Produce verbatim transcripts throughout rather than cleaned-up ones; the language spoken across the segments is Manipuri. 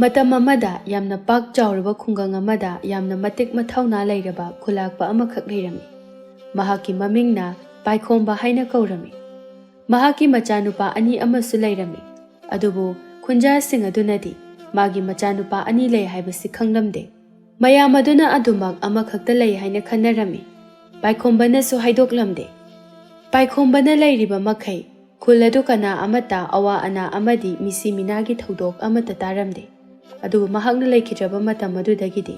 ꯃꯇꯝ ꯑꯃꯗ ꯌꯥꯝꯅ ꯄꯥꯛ ꯆꯥꯎꯔꯕ ꯈꯨꯡꯒꯪ ꯑꯃꯗ ꯌꯥꯝꯅ ꯃꯇꯤꯛ ꯃꯊꯧꯅꯥ ꯂꯩꯔꯕ ꯈꯨꯂꯥꯛꯄ ꯑꯃꯈꯛ ꯂꯩꯔꯝꯃꯤ꯫ ꯃꯍꯥꯛꯀꯤ ꯃꯃꯤꯡꯅ ꯄꯥꯏꯈꯣꯝꯕ ꯍꯥꯏꯅ ꯀꯧꯔꯝꯃꯤ꯫ ꯃꯍꯥꯛꯀꯤ ꯃꯆꯥꯅꯨꯄꯥ ꯑꯅꯤ ꯑꯃꯁꯨ ꯂꯩꯔꯝꯃꯤ꯫ ꯑꯗꯨꯕꯨ ꯈꯨꯟꯖꯥꯁꯤꯡ ꯑꯗꯨꯅꯗꯤ ꯃꯥꯒꯤ ꯃꯆꯥꯅꯨꯄꯥ ꯑꯅꯤ ꯂꯩ ꯍꯥꯏꯕꯁꯤ ꯈꯪꯂꯝꯗꯦ꯫ ꯃꯌꯥꯝ ꯑꯗꯨꯅ ꯑꯗꯨꯃꯛ ꯑꯃꯈꯛꯇ ꯂꯩ ꯍꯥꯏꯅ ꯈꯟꯅꯔꯝꯃꯤ꯫ ꯄꯥꯏꯈꯣꯝꯕꯅꯁꯨ ꯍꯥꯏꯗꯣꯛꯂꯝꯗꯦ꯫ ꯄꯥꯏꯈꯣꯝꯕꯅ ꯂꯩꯔꯤꯕ ꯃꯈꯩ ꯈꯨꯜ ꯑꯗꯨ ꯀꯅꯥ ꯑꯃꯠꯇ ꯑꯋꯥ ꯑꯅꯥ ꯑꯃꯗꯤ ꯃꯤꯁꯤ ꯃꯤꯅꯥꯒꯤ ꯊꯧꯗꯣꯛ ꯑꯃꯠꯇ ꯇꯥꯔꯝꯗꯦ꯫ ꯑꯗꯨꯕꯨ ꯃꯍꯥꯛꯅ ꯂꯩꯈꯤꯗ꯭ꯔꯕ ꯃꯇꯝ ꯑꯗꯨꯗꯒꯤꯗꯤ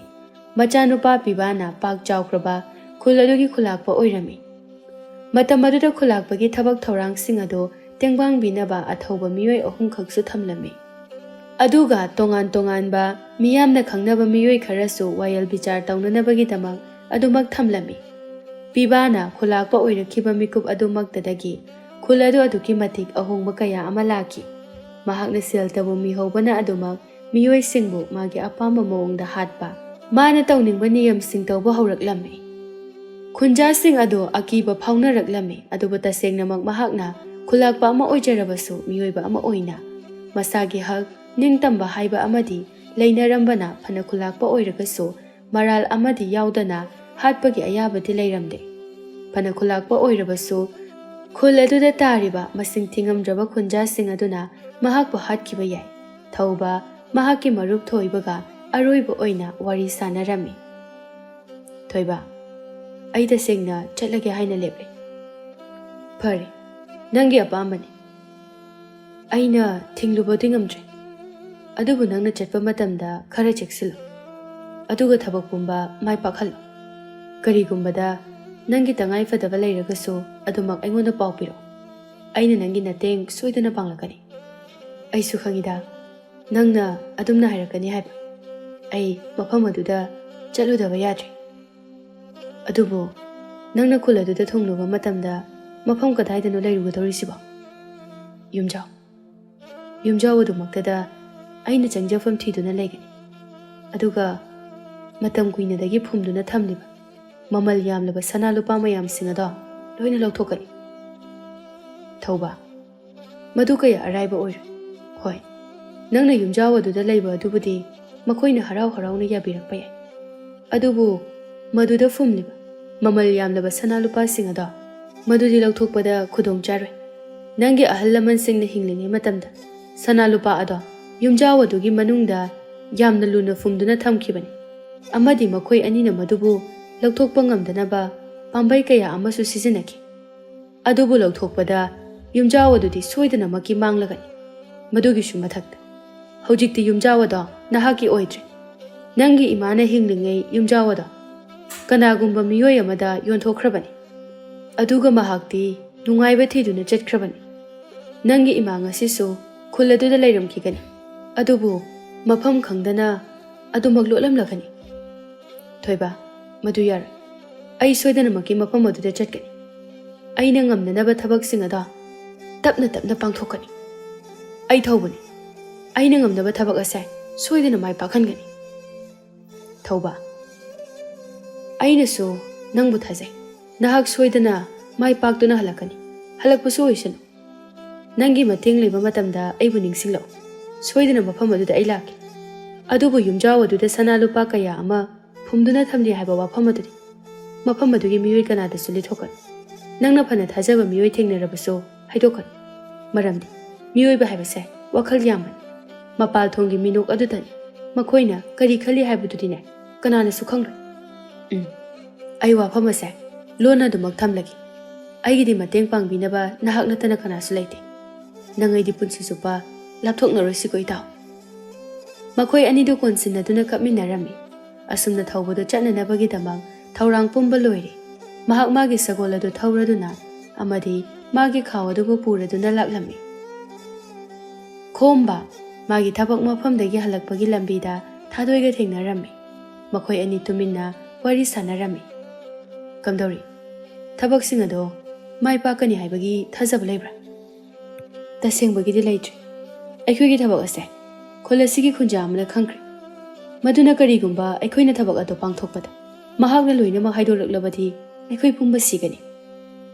ꯃꯆꯥꯅꯨꯄꯥ ꯄꯤꯕꯥꯅ ꯄꯥꯛ ꯆꯥꯎꯈ꯭ꯔꯕ ꯈꯨꯜ ꯑꯗꯨꯒꯤ ꯈꯨꯂꯥꯛꯄ ꯑꯣꯏꯔꯝꯃꯤ꯫ ꯃꯇꯝ ꯑꯗꯨꯗ ꯈꯨꯂꯥꯛꯄꯒꯤ ꯊꯕꯛ ꯊꯧꯔꯥꯡꯁꯤꯡ ꯑꯗꯨ ꯇꯦꯡꯕꯥꯡꯕꯤꯅꯕ ꯑꯊꯧꯕ ꯃꯤꯑꯣꯏ ꯑꯍꯨꯝꯈꯛꯁꯨ ꯊꯝꯂꯝꯃꯤ꯫ ꯑꯗꯨꯒ ꯇꯣꯉꯥꯟ ꯇꯣꯉꯥꯟꯕ ꯃꯤꯌꯥꯝꯅ ꯈꯪꯅꯕ ꯃꯤꯑꯣꯏ ꯈꯔꯁꯨ ꯋꯥꯌꯦꯜ ꯕꯤꯆꯥꯔ ꯇꯧꯅꯅꯕꯒꯤꯗꯃꯛ ꯑꯗꯨꯃꯛ ꯊꯝꯂꯝꯃꯤ꯫ ꯄꯤꯕꯥꯅ ꯈꯨꯂꯥꯛꯄ ꯑꯣꯏꯔꯛꯈꯤꯕ ꯃꯤꯀꯨꯞ ꯑꯗꯨꯃꯛꯇꯗꯒꯤ ꯈꯨꯜ ꯑꯗꯨ ꯑꯗꯨꯛꯀꯤ ꯃꯇꯤꯛ ꯑꯍꯣꯡꯕ ꯀꯌꯥ ꯑꯃ ꯂꯥꯛꯈꯤ꯫ ꯃꯍꯥꯛꯅ ꯁꯦꯜ ꯇꯧꯕ ꯃꯤꯍꯧꯕꯅ ꯑꯗꯨꯃꯛ ꯃꯤꯑꯣꯏꯁꯤꯡꯕꯨ ꯃꯥꯒꯤ ꯑꯄꯥꯝꯕ ꯃꯑꯣꯡꯗ ꯍꯥꯠꯄ, ꯃꯥꯅ ꯇꯧꯅꯤꯡꯕ ꯅꯤꯌꯝꯁꯤꯡ ꯇꯧꯕ ꯍꯧꯔꯛꯂꯝꯃꯤ꯫ ꯈꯨꯟꯖꯥꯁꯤꯡ ꯑꯗꯨ ꯑꯀꯤꯕ ꯐꯥꯎꯅꯔꯛꯂꯝꯃꯤ, ꯑꯗꯨꯕꯨ ꯇꯁꯦꯡꯅꯃꯛ ꯃꯍꯥꯛꯅ ꯈꯨꯂꯥꯛꯄ ꯑꯃ ꯑꯣꯏꯖꯔꯕꯁꯨ ꯃꯤꯑꯣꯏꯕ ꯑꯃ ꯑꯣꯏꯅ ꯃꯁꯥꯒꯤ ꯍꯛ, ꯅꯤꯡꯇꯝꯕ ꯍꯥꯏꯕ ꯑꯃꯗꯤ ꯂꯩꯅꯔꯝꯕꯅ ꯐꯅ ꯈꯨꯂꯥꯛꯄ ꯑꯣꯏꯔꯒꯁꯨ ꯃꯔꯥꯜ ꯑꯃꯗꯤ ꯌꯥꯎꯗꯅ ꯍꯥꯠꯄꯒꯤ ꯑꯌꯥꯕꯗꯤ ꯂꯩꯔꯝꯗꯦ꯫ ꯐꯅ ꯈꯨꯂꯥꯛꯄ ꯑꯣꯏꯔꯕꯁꯨ ꯈꯨꯜ ꯑꯗꯨꯗ ꯇꯥꯔꯤꯕ ꯃꯁꯤꯡ ꯊꯤꯉꯝꯗ꯭ꯔꯕ ꯈꯨꯟꯖꯥꯁꯤꯡ ꯑꯗꯨꯅ ꯃꯍꯥꯛꯄꯨ ꯍꯥꯠꯈꯤꯕ ꯌꯥꯏ꯫ ꯊꯧꯕ ꯃꯍꯥꯛꯀꯤ ꯃꯔꯨꯞ ꯊꯣꯏꯕꯒ ꯑꯔꯣꯏꯕ ꯑꯣꯏꯅ ꯋꯥꯔꯤ ꯁꯥꯟꯅꯔꯝꯃꯤ꯫ "ꯊꯣꯏꯕ, ꯑꯩ ꯇꯁꯦꯡꯅ ꯆꯠꯂꯒꯦ ꯍꯥꯏꯅ ꯂꯦꯞꯂꯦ꯫" "ꯐꯔꯦ, ꯅꯪꯒꯤ ꯑꯄꯥꯝꯕꯅꯤ꯫ ꯑꯩꯅ ꯊꯤꯡꯂꯨꯕꯗꯤ ꯉꯝꯗ꯭ꯔꯦ꯫ ꯑꯗꯨꯕꯨ ꯅꯪꯅ ꯆꯠꯄ ꯃꯇꯝꯗ ꯈꯔ ꯆꯦꯛꯁꯤꯜꯂꯨ꯫ ꯑꯗꯨꯒ ꯊꯕꯛ ꯄꯨꯝꯕ ꯃꯥꯏ ꯄꯥꯛꯍꯜꯂꯨ꯫ ꯀꯔꯤꯒꯨꯝꯕꯗ ꯅꯪꯒꯤ ꯇꯉꯥꯏ ꯐꯗꯕ ꯂꯩꯔꯒꯁꯨ ꯑꯗꯨꯃꯛ ꯑꯩꯉꯣꯟꯗ ꯄꯥꯎ ꯄꯤꯔꯛꯎ꯫ ꯑꯩꯅ ꯅꯪꯒꯤ ꯃꯇꯦꯡ ꯁꯣꯏꯗꯅ ꯄꯥꯡꯂꯛꯀꯅꯤ꯫ ꯑꯩꯁꯨ ꯈꯪꯏꯗ, ꯅꯪꯅ ꯑꯗꯨꯝꯅ ꯍꯥꯏꯔꯛꯀꯅꯤ ꯍꯥꯏꯕ꯫ ꯑꯩ ꯃꯐꯝ ꯑꯗꯨꯗ ꯆꯠꯂꯨꯗꯕ ꯌꯥꯗ꯭ꯔꯦ꯫ ꯑꯗꯨꯕꯨ ꯅꯪꯅ ꯈꯨꯜ ꯑꯗꯨꯗ ꯊꯨꯡꯂꯨꯕ ꯃꯇꯝꯗ ꯃꯐꯝ ꯀꯗꯥꯏꯗꯅꯣ ꯂꯩꯔꯨꯒꯗꯧꯔꯤꯁꯤꯕꯣ?" "ꯌꯨꯝꯖꯥꯎ, ꯌꯨꯝꯖꯥꯎ ꯑꯗꯨꯃꯛꯇꯗ ꯑꯩꯅ ꯆꯪꯖꯐꯝ ꯊꯤꯗꯨꯅ ꯂꯩꯒꯅꯤ꯫ ꯑꯗꯨꯒ ꯃꯇꯝ ꯀꯨꯏꯅꯗꯒꯤ ꯐꯨꯝꯗꯨꯅ ꯊꯝꯂꯤꯕ ꯃꯃꯜ ꯌꯥꯝꯂꯕ ꯁꯅꯥ ꯂꯨꯄꯥ ꯃꯌꯥꯝꯁꯤꯡ ꯑꯗꯣ ꯂꯣꯏꯅ ꯂꯧꯊꯣꯛꯀꯅꯤ꯫" "ꯊꯧꯕ, ꯃꯗꯨ ꯀꯌꯥ ꯑꯔꯥꯏꯕ ꯑꯣꯏꯔꯣꯏ꯫" "ꯍꯣꯏ, ꯅꯪꯅ ꯌꯨꯝꯖꯥꯎ ꯑꯗꯨꯗ ꯂꯩꯕ ꯑꯗꯨꯕꯨꯗꯤ ꯃꯈꯣꯏꯅ ꯍꯔꯥꯎ ꯍꯔꯥꯎꯅ ꯌꯥꯕꯤꯔꯛꯄ ꯌꯥꯏ꯫ ꯑꯗꯨꯕꯨ ꯃꯗꯨꯗ ꯐꯨꯝꯂꯤꯕ ꯃꯃꯜ ꯌꯥꯝꯂꯕ ꯁꯅꯥ ꯂꯨꯄꯥꯁꯤꯡ ꯑꯗꯣ ꯃꯗꯨꯗꯤ ꯂꯧꯊꯣꯛꯄꯗ ꯈꯨꯗꯣꯡ ꯆꯥꯔꯣꯏ꯫ ꯅꯪꯒꯤ ꯑꯍꯜ ꯂꯃꯟꯁꯤꯡꯅ ꯍꯤꯡꯂꯤꯉꯩ ꯃꯇꯝꯗ ꯁꯅꯥ ꯂꯨꯄꯥ ꯑꯗꯣ ꯌꯨꯝꯖꯥꯎ ꯑꯗꯨꯒꯤ ꯃꯅꯨꯡꯗ ꯌꯥꯝꯅ ꯂꯨꯅ ꯐꯨꯝꯗꯨꯅ ꯊꯝꯈꯤꯕꯅꯤ, ꯑꯃꯗꯤ ꯃꯈꯣꯏ ꯑꯅꯤꯅ ꯃꯗꯨꯕꯨ ꯂꯧꯊꯣꯛꯄ ꯉꯝꯗꯅꯕ ꯄꯥꯝꯕꯩ ꯀꯌꯥ ꯑꯃꯁꯨ ꯁꯤꯖꯤꯟꯅꯈꯤ꯫ ꯑꯗꯨꯕꯨ ꯂꯧꯊꯣꯛꯄꯗ ꯌꯨꯝꯖꯥꯎ ꯑꯗꯨꯗꯤ ꯁꯣꯏꯗꯅꯃꯛꯀꯤ ꯃꯥꯡꯂꯒꯅꯤ꯫ ꯃꯗꯨꯒꯤꯁꯨ ꯃꯊꯛꯇ, ꯍꯧꯖꯤꯛꯇꯤ ꯌꯨꯝꯖꯥꯎ ꯑꯗꯣ ꯅꯍꯥꯛꯀꯤ ꯑꯣꯏꯗ꯭ꯔꯦ꯫ ꯅꯪꯒꯤ ꯏꯃꯥꯅ ꯍꯤꯡꯂꯤꯉꯩ ꯌꯨꯝꯖꯥꯎ ꯑꯗꯣ ꯀꯅꯥꯒꯨꯝꯕ ꯃꯤꯑꯣꯏ ꯑꯃꯗ ꯌꯣꯟꯊꯣꯛꯈ꯭ꯔꯕꯅꯤ꯫ ꯑꯗꯨꯒ ꯃꯍꯥꯛꯇꯤ ꯅꯨꯡꯉꯥꯏꯕ ꯊꯤꯗꯨꯅ ꯆꯠꯈ꯭ꯔꯕꯅꯤ꯫ ꯅꯪꯒꯤ ꯏꯃꯥ ꯉꯁꯤꯁꯨ ꯈꯨꯜ ꯑꯗꯨꯗ ꯂꯩꯔꯝꯈꯤꯒꯅꯤ, ꯑꯗꯨꯕꯨ ꯃꯐꯝ ꯈꯪꯗꯅ ꯑꯗꯨꯃꯛ ꯂꯣꯠꯂꯝꯂꯒꯅꯤ꯫ ꯊꯣꯏꯕ, ꯃꯗꯨ ꯌꯥꯔꯣꯏ꯫ ꯑꯩ ꯁꯣꯏꯗꯅꯃꯛꯀꯤ ꯃꯐꯝ ꯑꯗꯨꯗ ꯆꯠꯀꯅꯤ꯫ ꯑꯩꯅ ꯉꯝꯅꯅꯕ ꯊꯕꯛꯁꯤꯡ ꯑꯗꯣ ꯇꯞꯅ ꯇꯞꯅ ꯄꯥꯡꯊꯣꯛꯀꯅꯤ꯫ ꯑꯩ ꯊꯧꯕꯅꯤ꯫ ꯑꯩꯅ ꯉꯝꯅꯕ ꯊꯕꯛ ꯑꯁꯦ ꯁꯣꯏꯗꯅ ꯃꯥꯏ ꯄꯥꯛꯍꯟꯒꯅꯤ꯫ ꯊꯧꯕ, ꯑꯩꯅꯁꯨ ꯅꯪꯕꯨ ꯊꯥꯖꯩ꯫ ꯅꯍꯥꯛ ꯁꯣꯏꯗꯅ ꯃꯥꯏ ꯄꯥꯛꯇꯨꯅ ꯍꯜꯂꯛꯀꯅꯤ꯫ ꯍꯜꯂꯛꯄꯁꯨ ꯑꯣꯏꯁꯅꯨ꯫ ꯅꯪꯒꯤ ꯃꯇꯦꯡ ꯂꯩꯕ ꯃꯇꯝꯗ ꯑꯩꯕꯨ ꯅꯤꯡꯁꯤꯡꯂꯛꯎ꯫ ꯁꯣꯏꯗꯅ ꯃꯐꯝ ꯑꯗꯨꯗ ꯑꯩ ꯂꯥꯛꯀꯦ꯫ ꯑꯗꯨꯕꯨ ꯌꯨꯝꯖꯥꯎ ꯑꯗꯨꯗ ꯁꯅꯥ ꯂꯨꯄꯥ ꯀꯌꯥ ꯑꯃ ꯐꯨꯝꯗꯨꯅ ꯊꯝꯂꯤ ꯍꯥꯏꯕ ꯋꯥꯐꯝ ꯑꯗꯨꯗꯤ ꯃꯐꯝ ꯑꯗꯨꯒꯤ ꯃꯤꯑꯣꯏ ꯀꯅꯥꯗꯁꯨ ꯂꯤꯊꯣꯛꯀꯅꯨ꯫ ꯅꯪꯅ ꯐꯅ ꯊꯥꯖꯕ ꯃꯤꯑꯣꯏ ꯊꯦꯡꯅꯔꯕꯁꯨ ꯍꯥꯏꯗꯣꯛꯀꯅꯨ꯫ ꯃꯔꯝꯗꯤ ꯃꯤꯑꯣꯏꯕ ꯍꯥꯏꯕꯁꯦ ꯋꯥꯈꯜ ꯌꯥꯝꯕꯅꯤ꯫ ꯃꯄꯥꯜ ꯊꯣꯡꯒꯤ ꯃꯤꯅꯣꯛ ꯑꯗꯨꯗꯅꯤ꯫ ꯃꯈꯣꯏꯅ ꯀꯔꯤ ꯈꯜꯂꯤ ꯍꯥꯏꯕꯗꯨꯗꯤꯅꯦ, ꯀꯅꯥꯅꯁꯨ ꯈꯪꯂꯣꯏ꯫ ꯎꯝ, ꯑꯩ ꯋꯥꯐꯝ ꯑꯁꯦ ꯂꯣꯟꯅ ꯑꯗꯨꯃꯛ ꯊꯝꯂꯒꯦ꯫ ꯑꯩꯒꯤꯗꯤ ꯃꯇꯦꯡ ꯄꯥꯡꯕꯤꯅꯕ ꯅꯍꯥꯛ ꯅꯠꯇꯅ ꯀꯅꯥꯁꯨ ꯂꯩꯇꯦ꯫ ꯅꯪ ꯑꯩꯗꯤ ꯄꯨꯟꯁꯤ ꯆꯨꯞꯄ ꯂꯥꯞꯊꯣꯛꯅꯔꯣꯏꯁꯤꯀꯣ, ꯏꯇꯥꯎ꯫ ꯃꯈꯣꯏ ꯑꯅꯤꯗꯨ ꯀꯣꯟꯁꯤꯟꯅꯗꯨꯅ ꯀꯞꯃꯤꯟꯅꯔꯝꯃꯤ꯫ ꯑꯁꯨꯝꯅ ꯊꯧꯕꯗꯨ ꯆꯠꯅꯅꯕꯒꯤꯗꯃꯛ ꯊꯧꯔꯥꯡ ꯄꯨꯝꯕ ꯂꯣꯏꯔꯦ꯫ ꯃꯍꯥꯛ ꯃꯥꯒꯤ ꯁꯒꯣꯜ ꯑꯗꯨ ꯊꯧꯔꯗꯨꯅ ꯑꯃꯗꯤ ꯃꯥꯒꯤ ꯈꯥꯎ ꯑꯗꯨꯕꯨ ꯄꯨꯔꯗꯨꯅ ꯂꯥꯛꯂꯝꯃꯤ꯫ ꯈꯣꯝꯕ, ꯃꯥꯒꯤ ꯊꯕꯛ ꯃꯐꯝꯗꯒꯤ ꯍꯜꯂꯛꯄꯒꯤ ꯂꯝꯕꯤꯗ ꯊꯥꯗꯣꯏꯒ ꯊꯦꯡꯅꯔꯝꯃꯤ꯫ ꯃꯈꯣꯏ ꯑꯅꯤ ꯇꯨꯃꯤꯟꯅ ꯋꯥꯔꯤ ꯁꯥꯟꯅꯔꯝꯃꯤ꯫ "ꯀꯝꯗꯧꯔꯤ? ꯊꯕꯛꯁꯤꯡ ꯑꯗꯣ ꯃꯥꯏ ꯄꯥꯛꯀꯅꯤ ꯍꯥꯏꯕꯒꯤ ꯊꯥꯖꯕ ꯂꯩꯕ꯭ꯔꯥ?" "ꯇꯁꯦꯡꯕꯒꯤꯗꯤ ꯂꯩꯇ꯭ꯔꯤ꯫ ꯑꯩꯈꯣꯏꯒꯤ ꯊꯕꯛ ꯑꯁꯦ ꯈꯨꯜ ꯑꯁꯤꯒꯤ ꯈꯨꯟꯖꯥ ꯑꯃꯅ ꯈꯪꯈ꯭ꯔꯦ꯫ ꯃꯗꯨꯅ ꯀꯔꯤꯒꯨꯝꯕ ꯑꯩꯈꯣꯏꯅ ꯊꯕꯛ ꯑꯗꯨ ꯄꯥꯡꯊꯣꯛꯄꯗ ꯃꯍꯥꯛꯅ ꯂꯣꯏꯅꯃꯛ ꯍꯥꯏꯗꯣꯔꯛꯂꯕꯗꯤ ꯑꯩꯈꯣꯏ ꯄꯨꯝꯕ ꯁꯤꯒꯅꯤ꯫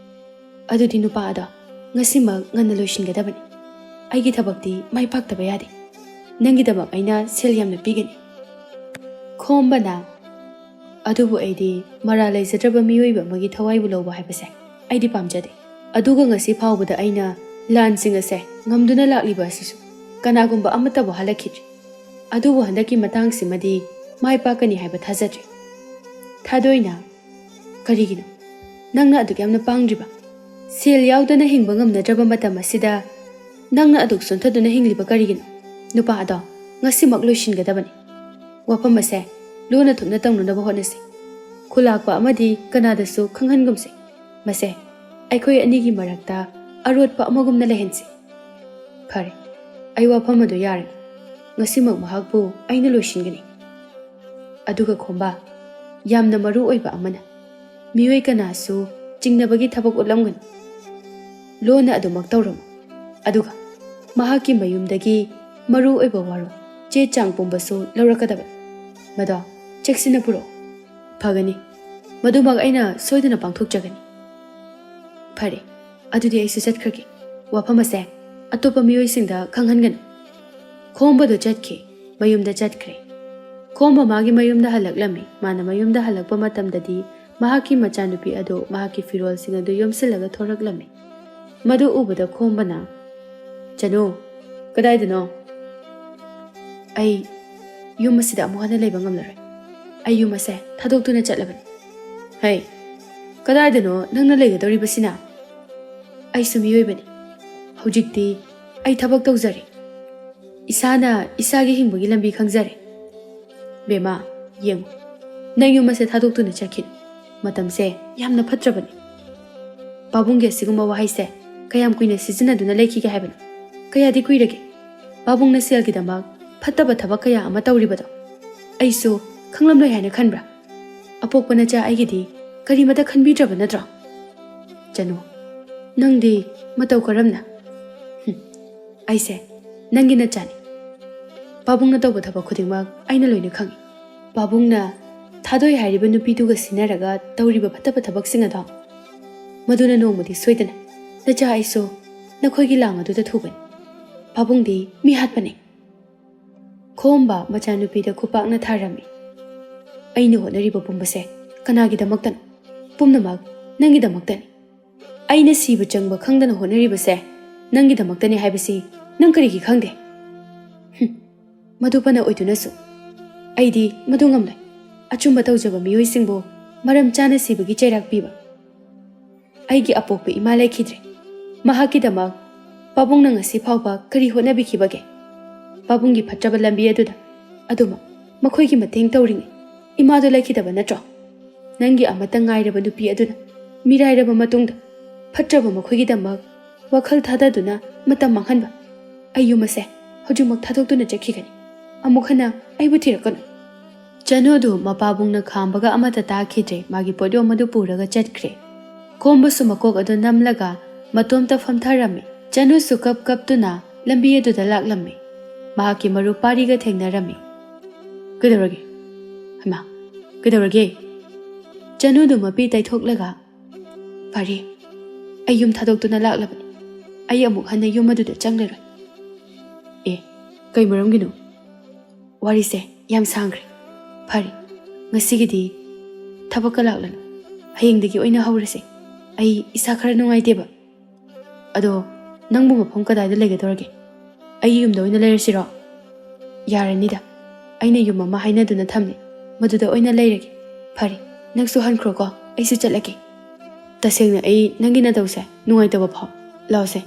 ꯑꯗꯨꯗꯤ ꯅꯨꯄꯥ ꯑꯗꯣ ꯉꯁꯤꯃꯛ ꯉꯟꯅ ꯂꯣꯏꯁꯤꯟꯒꯗꯕꯅꯤ꯫ ꯑꯩꯒꯤ ꯊꯕꯛꯇꯤ ꯃꯥꯏ ꯄꯥꯛꯇꯕ ꯌꯥꯗꯦ꯫" ꯅꯪꯒꯤꯗꯃꯛ ꯑꯩꯅ ꯁꯦꯜ ꯌꯥꯝꯅ ꯄꯤꯒꯅꯤ꯫ ꯈꯣꯝꯕꯅ, ꯑꯗꯨꯕꯨ ꯑꯩꯗꯤ ꯃꯔꯥꯜ ꯂꯩꯖꯗ꯭ꯔꯕ ꯃꯤꯑꯣꯏꯕ ꯑꯃꯒꯤ ꯊꯋꯥꯏꯕꯨ ꯂꯧꯕ ꯍꯥꯏꯕꯁꯦ ꯑꯩꯗꯤ ꯄꯥꯝꯖꯗꯦ꯫ ꯑꯗꯨꯒ ꯉꯁꯤ ꯐꯥꯎꯕꯗ ꯑꯩꯅ ꯂꯥꯟꯁꯤꯡ ꯑꯁꯦ ꯉꯝꯗꯨꯅ ꯂꯥꯛꯂꯤꯕ ꯑꯁꯤꯁꯨ ꯀꯅꯥꯒꯨꯝꯕ ꯑꯃꯠꯇꯕꯨ ꯍꯜꯂꯛꯈꯤꯗ꯭ꯔꯤ꯫ ꯑꯗꯨꯕꯨ ꯍꯟꯗꯛꯀꯤ ꯃꯇꯥꯡꯁꯤꯃꯗꯤ ꯃꯥꯏ ꯄꯥꯛꯀꯅꯤ ꯍꯥꯏꯕ ꯊꯥꯖꯗ꯭ꯔꯤ꯫ ꯊꯥꯗꯣꯏꯅ, ꯀꯔꯤꯒꯤꯅꯣ ꯅꯪꯅ ꯑꯗꯨꯛ ꯌꯥꯝꯅ ꯄꯥꯡꯗ꯭ꯔꯤꯕ? ꯁꯦꯜ ꯌꯥꯎꯗꯅ ꯍꯤꯡꯕ ꯉꯝꯅꯗ꯭ꯔꯕ ꯃꯇꯝ ꯑꯁꯤꯗ ꯅꯪꯅ ꯑꯗꯨꯛ ꯁꯣꯟꯊꯗꯨꯅ ꯍꯤꯡꯂꯤꯕ ꯀꯔꯤꯒꯤꯅꯣ? ꯅꯨꯄꯥ ꯑꯗꯣ ꯉꯁꯤꯃꯛ ꯂꯣꯏꯁꯤꯟꯒꯗꯕꯅꯤ꯫ ꯋꯥꯐꯝ ꯑꯁꯦ ꯂꯣꯟꯅ ꯊꯨꯞꯅ ꯇꯧꯅꯅꯕ ꯍꯣꯠꯅꯁꯤ꯫ ꯈꯨꯂꯥꯛꯄ ꯑꯃꯗꯤ ꯀꯅꯥꯗꯁꯨ ꯈꯪꯍꯟꯒꯨꯝꯁꯤ꯫ ꯃꯁꯦ ꯑꯩꯈꯣꯏ ꯑꯅꯤꯒꯤ ꯃꯔꯛꯇ ꯑꯔꯣꯠꯄ ꯑꯃꯒꯨꯝꯅ ꯂꯩꯍꯟꯁꯤ꯫ ꯐꯔꯦ, ꯑꯩ ꯋꯥꯐꯝ ꯑꯗꯨ ꯌꯥꯔꯅꯤ꯫ ꯉꯁꯤꯃꯛ ꯃꯍꯥꯛꯄꯨ ꯑꯩꯅ ꯂꯣꯏꯁꯤꯟꯒꯅꯤ꯫ ꯑꯗꯨꯒ ꯈꯣꯝꯕ, ꯌꯥꯝꯅ ꯃꯔꯨ ꯑꯣꯏꯕ ꯑꯃꯅ, ꯃꯤꯑꯣꯏ ꯀꯅꯥꯁꯨ ꯆꯤꯡꯅꯕꯒꯤ ꯊꯕꯛ ꯎꯠꯂꯝꯒꯅꯨ꯫ ꯂꯣꯟꯅ ꯑꯗꯨꯃꯛ ꯇꯧꯔꯝꯃꯨ꯫ ꯑꯗꯨꯒ ꯃꯍꯥꯛꯀꯤ ꯃꯌꯨꯝꯗꯒꯤ ꯃꯔꯨ ꯑꯣꯏꯕ ꯋꯥꯔꯣꯜ, ꯆꯦ ꯆꯥꯡ ꯄꯨꯝꯕꯁꯨ ꯂꯧꯔꯛꯀꯗꯕꯅꯤ꯫ ꯃꯗꯣ ꯆꯦꯛꯁꯤꯟꯅ ꯄꯨꯔꯛꯎ꯫ ꯐꯒꯅꯤ꯫ ꯃꯗꯨꯃꯛ ꯑꯩꯅ ꯁꯣꯏꯗꯅ ꯄꯥꯡꯊꯣꯛꯆꯒꯅꯤ꯫ ꯐꯔꯦ, ꯑꯗꯨꯗꯤ ꯑꯩꯁꯨ ꯆꯠꯈ꯭ꯔꯒꯦ꯫ ꯋꯥꯐꯝ ꯑꯁꯦ ꯑꯇꯣꯞꯄ ꯃꯤꯑꯣꯏꯁꯤꯡꯗ ꯈꯪꯍꯟꯒꯅꯨ꯫ ꯈꯣꯝꯕꯗꯨ ꯆꯠꯈꯤ, ꯃꯌꯨꯝꯗ ꯆꯠꯈ꯭ꯔꯦ꯫ ꯈꯣꯝꯕ ꯃꯥꯒꯤ ꯃꯌꯨꯝꯗ ꯍꯜꯂꯛꯂꯝꯃꯤ꯫ ꯃꯥꯅ ꯃꯌꯨꯝꯗ ꯍꯜꯂꯛꯄ ꯃꯇꯝꯗꯗꯤ ꯃꯍꯥꯛꯀꯤ ꯃꯆꯥꯅꯨꯄꯤ ꯑꯗꯨ ꯃꯍꯥꯛꯀꯤ ꯐꯤꯔꯣꯜꯁꯤꯡ ꯑꯗꯨ ꯌꯣꯝꯁꯤꯜꯂꯒ ꯊꯣꯔꯛꯂꯝꯃꯤ꯫ ꯃꯗꯨ ꯎꯕꯗ ꯈꯣꯝꯕꯅ, "ꯆꯅꯨ, ꯀꯗꯥꯏꯗꯅꯣ?" "ꯑꯩ ꯌꯨꯝ ꯑꯁꯤꯗ ꯑꯃꯨꯛ ꯍꯟꯅ ꯂꯩꯕ ꯉꯝꯂꯔꯣꯏ꯫ ꯑꯩ ꯌꯨꯝ ꯑꯁꯦ ꯊꯥꯗꯣꯛꯇꯨꯅ ꯆꯠꯂꯕꯅꯤ꯫" "ꯍꯩ, ꯀꯗꯥꯏꯗꯅꯣ ꯅꯪꯅ ꯂꯩꯒꯗꯧꯔꯤꯕꯁꯤꯅ? ꯑꯩꯁꯨ ꯃꯤꯑꯣꯏꯕꯅꯤ꯫ ꯍꯧꯖꯤꯛꯇꯤ ꯑꯩ ꯊꯕꯛ ꯇꯧꯖꯔꯦ꯫ ꯏꯁꯥꯅ ꯏꯁꯥꯒꯤ ꯍꯤꯡꯕꯒꯤ ꯂꯝꯕꯤ ꯈꯪꯖꯔꯦ꯫" "ꯕꯦꯝꯃ, ꯌꯦꯡꯉꯨ, ꯅꯪ ꯌꯨꯝ ꯑꯁꯦ ꯊꯥꯗꯣꯛꯇꯨꯅ ꯆꯠꯈꯤꯅꯨ꯫ ꯃꯇꯝꯁꯦ ꯌꯥꯝꯅ ꯐꯠꯇ꯭ꯔꯕꯅꯤ꯫ ꯄꯥꯕꯨꯡꯒꯤ ꯑꯁꯤꯒꯨꯝꯕ ꯋꯥꯍꯩꯁꯦ ꯀꯌꯥꯝ ꯀꯨꯏꯅ ꯁꯤꯖꯤꯟꯅꯗꯨꯅ ꯂꯩꯈꯤꯒꯦ ꯍꯥꯏꯕꯅꯣ? ꯀꯌꯥꯗꯤ ꯀꯨꯏꯔꯒꯦ? ꯄꯥꯕꯨꯡꯅ ꯁꯦꯜꯒꯤꯗꯃꯛ ꯐꯠꯇꯕ ꯊꯕꯛ ꯀꯌꯥ ꯑꯃ ꯇꯧꯔꯤꯕꯗꯣ ꯑꯩꯁꯨ ꯈꯪꯂꯝꯂꯣꯏ ꯍꯥꯏꯅ ꯈꯟꯕ꯭ꯔꯥ? ꯑꯄꯣꯛꯄ ꯅꯆꯥ ꯑꯩꯒꯤꯗꯤ ꯀꯔꯤꯃꯇ ꯈꯟꯕꯤꯗ꯭ꯔꯕ ꯅꯠꯇ꯭ꯔꯣ?" "ꯆꯅꯨ, ꯅꯪꯗꯤ ꯃꯇꯧ ꯀꯔꯝꯅ?" "ꯍꯨꯝ, ꯑꯩꯁꯦ ꯅꯪꯒꯤ ꯅꯆꯥꯅꯤ꯫ ꯄꯥꯕꯨꯡꯅ ꯇꯧꯕ ꯊꯕꯛ ꯈꯨꯗꯤꯡꯃꯛ ꯑꯩꯅ ꯂꯣꯏꯅ ꯈꯪꯏ꯫ ꯄꯥꯕꯨꯡꯅ ꯊꯥꯗꯣꯏ ꯍꯥꯏꯔꯤꯕ ꯅꯨꯄꯤꯗꯨꯒ ꯁꯤꯟꯅꯔꯒ ꯇꯧꯔꯤꯕ ꯐꯠꯇꯕ ꯊꯕꯛꯁꯤꯡ ꯑꯗꯣ, ꯃꯗꯨꯅ ꯅꯣꯡꯃꯗꯤ ꯁꯣꯏꯗꯅ ꯅꯆꯥ ꯑꯩꯁꯨ ꯅꯈꯣꯏꯒꯤ ꯂꯥꯡ ꯑꯗꯨꯗ ꯊꯨꯒꯅꯤ꯫ ꯄꯥꯕꯨꯡꯗꯤ ꯃꯤ ꯍꯥꯠꯄꯅꯤ꯫" ꯈꯣꯝꯕ ꯃꯆꯥꯅꯨꯄꯤꯗ ꯈꯨꯄꯥꯛꯅ ꯊꯥꯔꯝꯃꯤ꯫ "ꯑꯩꯅ ꯍꯣꯠꯅꯔꯤꯕ ꯄꯨꯝꯕꯁꯦ ꯀꯅꯥꯒꯤꯗꯃꯛꯇꯅꯣ? ꯄꯨꯝꯅꯃꯛ ꯅꯪꯒꯤꯗꯃꯛꯇꯅꯤ꯫ ꯑꯩꯅ ꯁꯤꯕ ꯆꯪꯕ ꯈꯪꯗꯅ ꯍꯣꯠꯅꯔꯤꯕꯁꯦ ꯅꯪꯒꯤꯗꯃꯛꯇꯅꯤ ꯍꯥꯏꯕꯁꯤ ꯅꯪ ꯀꯔꯤꯒꯤ ꯈꯪꯗꯦ?" ꯍꯨꯝ, ꯃꯗꯨ ꯐꯅ ꯑꯣꯏꯗꯨꯅꯁꯨ ꯑꯩꯗꯤ ꯃꯗꯨ ꯉꯝꯂꯣꯏ꯫ ꯑꯆꯨꯝꯕ ꯇꯧꯖꯕ ꯃꯤꯑꯣꯏꯁꯤꯡꯕꯨ ꯃꯔꯝ ꯆꯥꯅ ꯁꯤꯕꯒꯤ ꯆꯩꯔꯥꯛ ꯄꯤꯕ꯫ ꯑꯩꯒꯤ ꯑꯄꯣꯛꯄ ꯏꯃꯥ ꯂꯩꯈꯤꯗ꯭ꯔꯦ꯫ ꯃꯍꯥꯛꯀꯤꯗꯃꯛ ꯄꯥꯕꯨꯡꯅ ꯉꯁꯤ ꯐꯥꯎꯕ ꯀꯔꯤ ꯍꯣꯠꯅꯕꯤꯈꯤꯕꯒꯦ? ꯄꯥꯕꯨꯡꯒꯤ ꯐꯠꯇ꯭ꯔꯕ ꯂꯝꯕꯤ ꯑꯗꯨꯗ ꯑꯗꯨꯃꯛ ꯃꯈꯣꯏꯒꯤ ꯃꯇꯦꯡ ꯇꯧꯔꯤꯉꯩ ꯏꯃꯥꯗꯣ ꯂꯩꯈꯤꯗꯕ ꯅꯠꯇ꯭ꯔꯣ? ꯅꯪꯒꯤ ꯑꯃꯠꯇ ꯉꯥꯏꯔꯕ ꯅꯨꯄꯤ ꯑꯗꯨꯅ ꯃꯤꯔꯥꯏꯔꯕ ꯃꯇꯨꯡꯗ ꯐꯠꯇ꯭ꯔꯕ ꯃꯈꯣꯏꯒꯤꯗꯃꯛ ꯋꯥꯈꯜ ꯊꯥꯗꯗꯨꯅ ꯃꯇꯝ ꯃꯥꯡꯍꯟꯕ꯫ ꯑꯩ ꯌꯨꯝ ꯑꯁꯦ ꯍꯧꯖꯤꯛꯃꯛ ꯊꯥꯗꯣꯛꯇꯨꯅ ꯆꯠꯈꯤꯒꯅꯤ꯫ ꯑꯃꯨꯛ ꯍꯟꯅ ꯑꯩꯕꯨ ꯊꯤꯔꯛꯀꯅꯨ꯫ ꯆꯅꯨꯗꯨ ꯃꯄꯥꯕꯨꯡꯅ ꯈꯥꯝꯕꯒ ꯑꯃꯠꯇ ꯇꯥꯈꯤꯗ꯭ꯔꯦ꯫ ꯃꯥꯒꯤ ꯄꯣꯠꯌꯣꯝ ꯑꯗꯨ ꯄꯨꯔꯒ ꯆꯠꯈ꯭ꯔꯦ꯫ ꯈꯣꯝꯕꯁꯨ ꯃꯀꯣꯛ ꯑꯗꯨ ꯅꯝꯂꯒ ꯃꯇꯣꯝꯇ ꯐꯝꯊꯔꯝꯃꯤ꯫ ꯆꯅꯨꯁꯨ ꯀꯞ ꯀꯞꯇꯨꯅ ꯂꯝꯕꯤ ꯑꯗꯨꯗ ꯂꯥꯛꯂꯝꯃꯤ꯫ ꯃꯍꯥꯛꯀꯤ ꯃꯔꯨꯞ ꯄꯥꯔꯤꯒ ꯊꯦꯡꯅꯔꯝꯃꯤ꯫ "ꯀꯩꯗꯧꯔꯒꯦ? ꯍꯩꯃꯥ, ꯀꯩꯗꯧꯔꯒꯦ?" ꯆꯅꯨꯗꯨ ꯃꯄꯤ ꯇꯩꯊꯣꯛꯂꯒ, "ꯄꯥꯔꯤ, ꯑꯩ ꯌꯨꯝ ꯊꯥꯗꯣꯛꯇꯨꯅ ꯂꯥꯛꯂꯕꯅꯤ꯫ ꯑꯩ ꯑꯃꯨꯛ ꯍꯟꯅ ꯌꯨꯝ ꯑꯗꯨꯗ ꯆꯪꯂꯔꯣꯏ꯫" "ꯑꯦ, ꯀꯩ ꯃꯔꯝꯒꯤꯅꯣ? ꯋꯥꯔꯤꯁꯦ ꯌꯥꯝ ꯁꯥꯡꯈ꯭ꯔꯦ꯫ ꯐꯔꯦ, ꯉꯁꯤꯒꯤꯗꯤ ꯊꯕꯛꯀ ꯂꯥꯛꯂꯅꯨ꯫ ꯍꯌꯦꯡꯗꯒꯤ ꯑꯣꯏꯅ ꯍꯧꯔꯁꯦ꯫ ꯑꯩ ꯏꯁꯥ ꯈꯔ ꯅꯨꯡꯉꯥꯏꯇꯦꯕ꯫ ꯑꯗꯣ ꯅꯪꯕꯨ ꯃꯐꯝ ꯀꯗꯥꯏꯗ ꯂꯩꯒꯗꯧꯔꯒꯦ? ꯑꯩꯒꯤ ꯌꯨꯝꯗ ꯑꯣꯏꯅ ꯂꯩꯔꯁꯤꯔꯣ?" "ꯌꯥꯔꯅꯤꯗ꯫ ꯑꯩꯅ ꯌꯨꯝ ꯑꯃ ꯍꯥꯏꯅꯗꯨꯅ ꯊꯝꯂꯦ꯫ ꯃꯗꯨꯗ ꯑꯣꯏꯅ ꯂꯩꯔꯒꯦ꯫ ꯐꯔꯦ, ꯅꯪꯁꯨ ꯍꯟꯈ꯭ꯔꯣꯀꯣ꯫ ꯑꯩꯁꯨ ꯆꯠꯂꯒꯦ꯫ ꯇꯁꯦꯡꯅ ꯑꯩ ꯅꯪꯒꯤ ꯅꯇꯧꯁꯦ ꯅꯨꯡꯉꯥꯏꯇꯕ ꯐꯥꯎ꯫ ꯂꯥꯛꯑꯣꯁꯦ꯫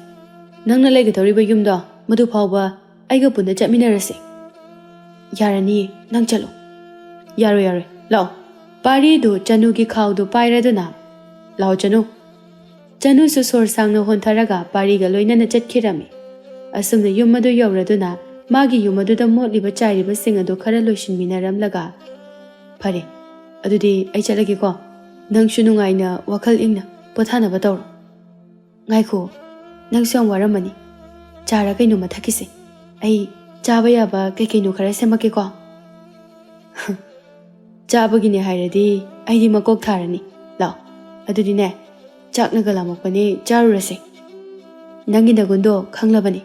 ꯅꯪꯅ ꯂꯩꯒꯗꯧꯔꯤꯕ ꯌꯨꯝꯗꯣ, ꯃꯗꯨ ꯐꯥꯎꯕ ꯑꯩꯒ ꯄꯨꯟꯅ ꯆꯠꯃꯤꯟꯅꯔꯁꯦ꯫" "ꯌꯥꯔꯅꯤꯌꯦ, ꯅꯪ ꯆꯠꯂꯣ꯫" "ꯌꯥꯔꯣꯏ, ꯌꯥꯔꯣꯏ, ꯂꯥꯛꯑꯣ꯫" ꯄꯥꯔꯤꯗꯨ ꯆꯅꯨꯒꯤ ꯈꯥꯎꯗꯨ ꯄꯥꯏꯔꯗꯨꯅ, "ꯂꯥꯛꯑꯣ ꯆꯅꯨ꯫" ꯆꯅꯨꯁꯨ ꯁꯣꯔ ꯁꯥꯡꯅ ꯍꯣꯟꯊꯔꯒ ꯄꯥꯔꯤꯒ ꯂꯣꯏꯅꯅ ꯆꯠꯈꯤꯔꯝꯃꯤ꯫ ꯑꯁꯨꯝꯅ ꯌꯨꯝ ꯑꯗꯨ ꯌꯧꯔꯗꯨꯅ ꯃꯥꯒꯤ ꯌꯨꯝ ꯑꯗꯨꯗ ꯃꯣꯠꯂꯤꯕ ꯆꯥꯏꯔꯤꯕꯁꯤꯡ ꯑꯗꯨ ꯈꯔ ꯂꯣꯏꯁꯤꯟꯃꯤꯟꯅꯔꯝꯂꯒ, "ꯐꯔꯦ, ꯑꯗꯨꯗꯤ ꯑꯩ ꯆꯠꯂꯒꯦꯀꯣ꯫ ꯅꯪꯁꯨ ꯅꯨꯡꯉꯥꯏꯅ ꯋꯥꯈꯜ ꯏꯪꯅ ꯄꯣꯊꯥꯅꯕ ꯇꯧꯔꯣ꯫" "ꯉꯥꯏꯈꯣ, ꯅꯪꯁꯨ ꯌꯥꯝ ꯋꯥꯔꯝꯃꯅꯤ꯫ ꯆꯥꯔ ꯀꯩꯅꯣꯝꯃ ꯊꯛꯈꯤꯁꯦ꯫ ꯑꯩ ꯆꯥꯕ ꯌꯥꯕ ꯀꯩ ꯀꯩꯅꯣ ꯈꯔ ꯁꯦꯝꯃꯛꯀꯦꯀꯣ꯫" "ꯆꯥꯕꯒꯤꯅꯦ ꯍꯥꯏꯔꯗꯤ ꯑꯩꯗꯤ ꯃꯀꯣꯛ ꯊꯥꯔꯅꯤ꯫ ꯂꯥꯛꯑꯣ, ꯑꯗꯨꯗꯤꯅꯦ, ꯆꯥꯛꯅꯒ ꯂꯥꯝꯃꯛꯄꯅꯦ, ꯆꯥꯔꯨꯔꯁꯦ꯫ ꯅꯪꯒꯤ ꯅꯒꯨꯟꯗꯣ ꯈꯪꯂꯕꯅꯤ꯫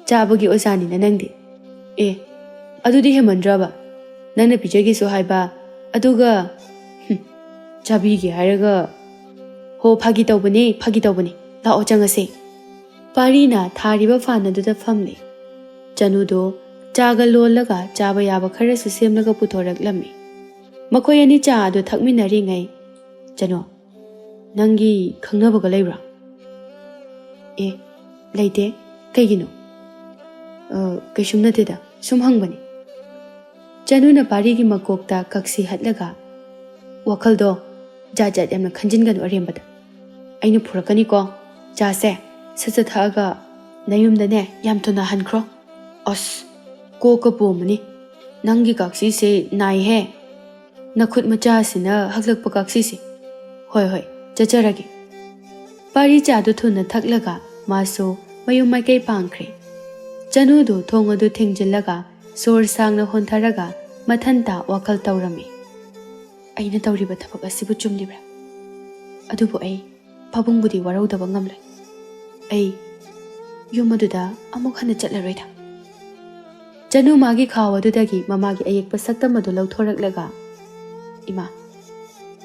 ꯆꯥꯕꯒꯤ ꯑꯣꯖꯥꯅꯤꯅ ꯅꯪꯗꯤ꯫ ꯑꯦ, "ꯑꯗꯨꯗꯤ ꯍꯦꯟꯃꯟꯗ꯭ꯔꯕ? ꯅꯪꯅ ꯄꯤꯖꯒꯦꯁꯨ ꯍꯥꯏꯕ, ꯑꯗꯨꯒ, ꯍꯨꯝ, ꯆꯥꯕꯤꯒꯦ ꯍꯥꯏꯔꯒ꯫ ꯍꯣ, ꯐꯥꯒꯤ ꯇꯧꯕꯅꯦ, ꯐꯥꯒꯤ ꯇꯧꯕꯅꯦ꯫ ꯂꯥꯛꯑꯣ, ꯆꯪꯉꯁꯦ꯫" ꯄꯥꯔꯤꯅ ꯊꯥꯔꯤꯕ ꯐꯥꯟ ꯑꯗꯨꯗ ꯐꯝꯂꯦ꯫ ꯆꯅꯨꯗꯣ ꯆꯥꯒ ꯂꯣꯜꯂꯒ ꯆꯥꯕ ꯌꯥꯕ ꯈꯔꯁꯨ ꯁꯦꯝꯂꯒ ꯄꯨꯊꯣꯔꯛꯂꯝꯃꯤ꯫ ꯃꯈꯣꯏ ꯑꯅꯤ ꯆꯥ ꯑꯗꯨ ꯊꯛꯃꯤꯟꯅꯔꯤꯉꯩ, "ꯆꯅꯨ, ꯅꯪꯒꯤ ꯈꯪꯅꯕꯒ ꯂꯩꯕ꯭ꯔꯥ?" "ꯑꯦ, ꯂꯩꯇꯦ꯫ ꯀꯩꯒꯤꯅꯣ?" "ꯑ, ꯀꯩꯁꯨꯝ ꯅꯠꯇꯦꯗ, ꯁꯨꯝ ꯍꯪꯕꯅꯤ꯫" ꯆꯅꯨꯅ ꯄꯥꯔꯤꯒꯤ ꯃꯀꯣꯛꯇ ꯀꯛꯁꯤ ꯍꯠꯂꯒ, "ꯋꯥꯈꯜꯗꯣ ꯖꯥꯠ ꯖꯥꯠ ꯌꯥꯝꯅ ꯈꯟꯖꯤꯟꯒꯅꯨ ꯑꯔꯦꯝꯕꯗ꯫ ꯑꯩꯅ ꯄꯨꯔꯛꯀꯅꯤꯀꯣ ꯆꯥꯁꯦ꯫ ꯁꯠ ꯁꯠ ꯊꯛꯑꯒ ꯅꯌꯨꯝꯗꯅꯦ ꯌꯥꯝ ꯊꯨꯅ ꯍꯟꯈ꯭ꯔꯣ꯫" "ꯑꯁ, ꯀꯣꯛꯀ ꯄꯣꯝꯃꯅꯤ꯫ ꯅꯪꯒꯤ ꯀꯛꯁꯤꯁꯦ ꯅꯥꯏꯍꯦ꯫ ꯅꯈꯨꯠ ꯃꯆꯥꯁꯤꯅ ꯍꯛꯂꯛꯄ ꯀꯛꯁꯤꯁꯦ꯫ ꯍꯣꯏ, ꯍꯣꯏ, ꯆꯠꯆꯔꯒꯦ꯫" ꯄꯥꯔꯤ ꯆꯥꯗꯨ ꯊꯨꯅ ꯊꯛꯂꯒ ꯃꯥꯁꯨ ꯃꯌꯨꯝ ꯃꯥꯏꯀꯩ ꯄꯥꯡꯈ꯭ꯔꯦ꯫ ꯆꯅꯨꯗꯨ ꯊꯣꯡ ꯑꯗꯨ ꯊꯤꯡꯖꯤꯜꯂꯒ ꯁꯣꯔ ꯁꯥꯡꯅ ꯍꯣꯟꯊꯔꯒ ꯃꯊꯟꯇ ꯋꯥꯈꯜ ꯇꯧꯔꯝꯃꯤ꯫ "ꯑꯩꯅ ꯇꯧꯔꯤꯕ ꯊꯕꯛ ꯑꯁꯤꯕꯨ ꯆꯨꯝꯂꯤꯕ꯭ꯔꯥ? ꯑꯗꯨꯕꯨ ꯑꯩ ꯄꯥꯕꯨꯡꯕꯨꯗꯤ ꯋꯥꯔꯧꯗꯕ ꯉꯝꯂꯣꯏ꯫ ꯑꯩ ꯌꯨꯝ ꯑꯗꯨꯗ ꯑꯃꯨꯛ ꯍꯟꯅ ꯆꯠꯂꯔꯣꯏꯗ꯫" ꯆꯅꯨ ꯃꯥꯒꯤ ꯈꯥꯎ ꯑꯗꯨꯗꯒꯤ ꯃꯃꯥꯒꯤ ꯑꯌꯦꯛꯄ ꯁꯛꯇꯝ ꯑꯗꯨ ꯂꯧꯊꯣꯔꯛꯂꯒ, "ꯏꯃꯥ,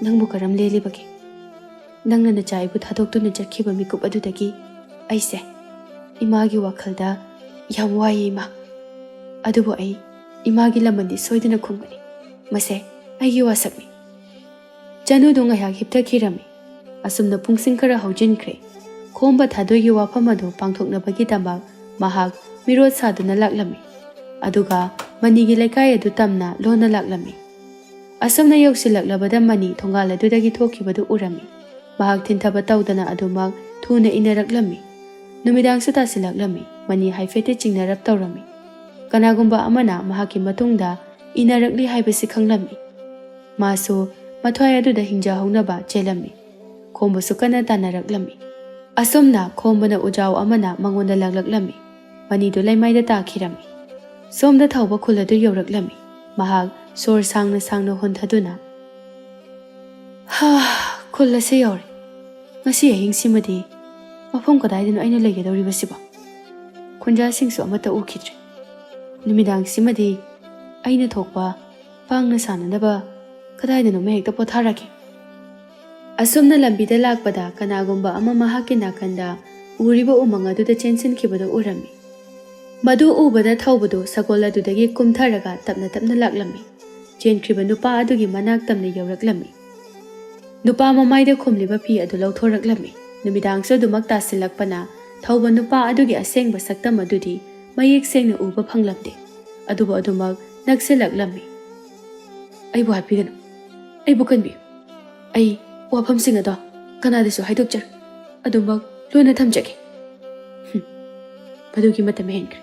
ꯅꯪꯕꯨ ꯀꯔꯝ ꯂꯦꯜꯂꯤꯕꯒꯦ? ꯅꯪꯅ ꯅꯆꯥ ꯑꯩꯕꯨ ꯊꯥꯗꯣꯛꯇꯨꯅ ꯆꯠꯈꯤꯕ ꯃꯤꯀꯨꯞ ꯑꯗꯨꯗꯒꯤ ꯑꯩꯁꯦ ꯏꯃꯥꯒꯤ ꯋꯥꯈꯜꯗ ꯌꯥꯝ ꯋꯥꯏꯌꯦ, ꯏꯃꯥ꯫ ꯑꯗꯨꯕꯨ ꯑꯩ ꯏꯃꯥꯒꯤ ꯂꯃꯟꯗꯤ ꯁꯣꯏꯗꯅ ꯈꯨꯝꯒꯅꯤ꯫ ꯃꯁꯦ ꯑꯩꯒꯤ ꯋꯥꯁꯛꯅꯤ꯫" ꯆꯅꯨꯗꯨ ꯉꯥꯏꯍꯥꯛ ꯍꯤꯞꯊꯈꯤꯔꯝꯃꯤ꯫ ꯑꯁꯨꯝꯅ ꯄꯨꯡꯁꯤꯡ ꯈꯔ ꯍꯧꯖꯤꯟꯈ꯭ꯔꯦ꯫ ꯈꯣꯝꯕ ꯊꯥꯗꯣꯏꯒꯤ ꯋꯥꯐꯝ ꯑꯗꯨ ꯄꯥꯡꯊꯣꯛꯅꯕꯒꯤꯗꯃꯛ ꯃꯍꯥꯛ ꯃꯤꯔꯣꯠ ꯁꯥꯗꯨꯅ ꯂꯥꯛꯂꯝꯃꯤ꯫ ꯑꯗꯨꯒ ꯃꯅꯤꯒꯤ ꯂꯩꯀꯥꯏ ꯑꯗꯨ ꯇꯝꯅ ꯂꯣꯟꯅ ꯂꯥꯛꯂꯝꯃꯤ꯫ ꯑꯁꯨꯝꯅ ꯌꯧꯁꯤꯜꯂꯛꯂꯕꯗ ꯃꯅꯤ ꯊꯣꯡꯒꯥꯜ ꯑꯗꯨꯗꯒꯤ ꯊꯣꯛꯈꯤꯕꯗꯨ ꯎꯔꯝꯃꯤ꯫ ꯃꯍꯥꯛ ꯊꯤꯟꯊꯕ ꯇꯧꯗꯅ ꯑꯗꯨꯃꯛ ꯊꯨꯅ ꯏꯟꯅꯔꯛꯂꯝꯃꯤ꯫ ꯅꯨꯃꯤꯗꯥꯡꯁꯨ ꯇꯥꯁꯤꯜꯂꯛꯂꯝꯃꯤ꯫ ꯃꯅꯤ ꯍꯥꯏꯐꯦꯠꯇꯤ ꯆꯤꯡꯅꯔꯞ ꯇꯧꯔꯝꯃꯤ꯫ ꯀꯅꯥꯒꯨꯝꯕ ꯑꯃꯅ ꯃꯍꯥꯛꯀꯤ ꯃꯇꯨꯡꯗ ꯏꯟꯅꯔꯛꯂꯤ ꯍꯥꯏꯕꯁꯤ ꯈꯪꯂꯝꯃꯤ꯫ ꯃꯥꯁꯨ ꯃꯊ꯭ꯋꯥꯏ ꯑꯗꯨꯗ ꯍꯤꯡꯖꯍꯧꯅꯕ ꯆꯦꯜꯂꯝꯃꯤ꯫ ꯈꯣꯝꯕꯁꯨ ꯀꯟꯅ ꯇꯥꯟꯅꯔꯛꯂꯝꯃꯤ꯫ ꯑꯁꯨꯝꯅ ꯈꯣꯝꯕꯅ ꯎꯖꯥꯎ ꯑꯃꯅ ꯃꯉꯣꯟꯗ ꯂꯥꯛꯂꯛꯂꯝꯃꯤ꯫ ꯃꯅꯤꯗꯨ ꯂꯩꯃꯥꯏꯗ ꯇꯥꯈꯤꯔꯝꯃꯤ꯫ ꯁꯣꯝꯗ ꯊꯧꯕ ꯈꯨꯜ ꯑꯗꯨ ꯌꯧꯔꯛꯂꯝꯃꯤ꯫ ꯃꯍꯥꯛ ꯁꯣꯔ ꯁꯥꯡꯅ ꯁꯥꯡꯅ ꯍꯣꯟꯊꯗꯨꯅ, "ꯍꯥ, ꯈꯨꯜ ꯑꯁꯤ ꯌꯧꯔꯦ꯫ ꯉꯁꯤ ꯑꯍꯤꯡꯁꯤꯃꯗꯤ ꯃꯐꯝ ꯀꯗꯥꯏꯗꯅꯣ ꯑꯩꯅ ꯂꯩꯒꯗꯧꯔꯤꯕꯁꯤꯕꯣ? ꯈꯨꯟꯖꯥꯁꯤꯡꯁꯨ ꯑꯃꯠꯇ ꯎꯈꯤꯗ꯭ꯔꯦ꯫ ꯅꯨꯃꯤꯗꯥꯡꯁꯤꯃꯗꯤ ꯑꯩꯅ ꯊꯣꯛꯄ ꯄꯥꯡꯅ ꯁꯥꯟꯅꯅꯕ ꯀꯗꯥꯏꯗꯅꯣꯃ ꯍꯦꯛꯇ ꯄꯣꯊꯥꯔꯒꯦ꯫ ꯑꯁꯨꯝꯅ ꯂꯝꯕꯤꯗ ꯂꯥꯛꯄꯗ ꯀꯅꯥꯒꯨꯝꯕ ꯑꯃ ꯃꯍꯥꯛꯀꯤ ꯅꯥꯀꯟꯗ ꯎꯔꯤꯕ ꯎꯃꯪ ꯑꯗꯨꯗ ꯆꯦꯟꯁꯤꯟꯈꯤꯕꯗꯨ ꯎꯔꯝꯃꯤ꯫ ꯃꯗꯨ ꯎꯕꯗ ꯊꯧꯕꯗꯨ ꯁꯒꯣꯜ ꯑꯗꯨꯗꯒꯤ ꯀꯨꯝꯊꯔꯒ ꯇꯞꯅ ꯇꯞꯅ ꯂꯥꯛꯂꯝꯃꯤ꯫ ꯆꯦꯟꯈ꯭ꯔꯤꯕ ꯅꯨꯄꯥ ꯑꯗꯨꯒꯤ ꯃꯅꯥꯛ ꯇꯝꯅ ꯌꯧꯔꯛꯂꯝꯃꯤ꯫ ꯅꯨꯄꯥ ꯃꯃꯥꯏꯗ ꯈꯨꯝꯂꯤꯕ ꯐꯤ ꯑꯗꯨ ꯂꯧꯊꯣꯔꯛꯂꯝꯃꯤ꯫ ꯅꯨꯃꯤꯗꯥꯡꯁꯨ ꯑꯗꯨꯃꯛ ꯇꯥꯁꯤꯜꯂꯛꯄꯅ ꯊꯧꯕ ꯅꯨꯄꯥ ꯑꯗꯨꯒꯤ ꯑꯁꯦꯡꯕ ꯁꯛꯇꯝ ꯑꯗꯨꯗꯤ ꯃꯌꯦꯛ ꯁꯦꯡꯅ ꯎꯕ ꯐꯪꯂꯝꯗꯦ꯫ ꯑꯗꯨꯕꯨ ꯑꯗꯨꯃꯛ ꯅꯛꯁꯤꯜꯂꯛꯂꯝꯃꯤ꯫ "ꯑꯩꯕꯨ ꯍꯥꯠꯄꯤꯒꯅꯨ, ꯑꯩꯕꯨ ꯀꯟꯕꯤꯌꯨ꯫ ꯑꯩ ꯋꯥꯐꯝꯁꯤꯡ ꯑꯗꯣ ꯀꯅꯥꯗꯁꯨ ꯍꯥꯏꯗꯣꯛꯆꯔꯣꯏ꯫ ꯑꯗꯨꯃꯛ ꯂꯣꯟꯅ ꯊꯝꯖꯒꯦ꯫" "ꯍꯨꯝ, ꯃꯗꯨꯒꯤ ꯃꯇꯝ ꯍꯦꯟꯈ꯭ꯔꯦ꯫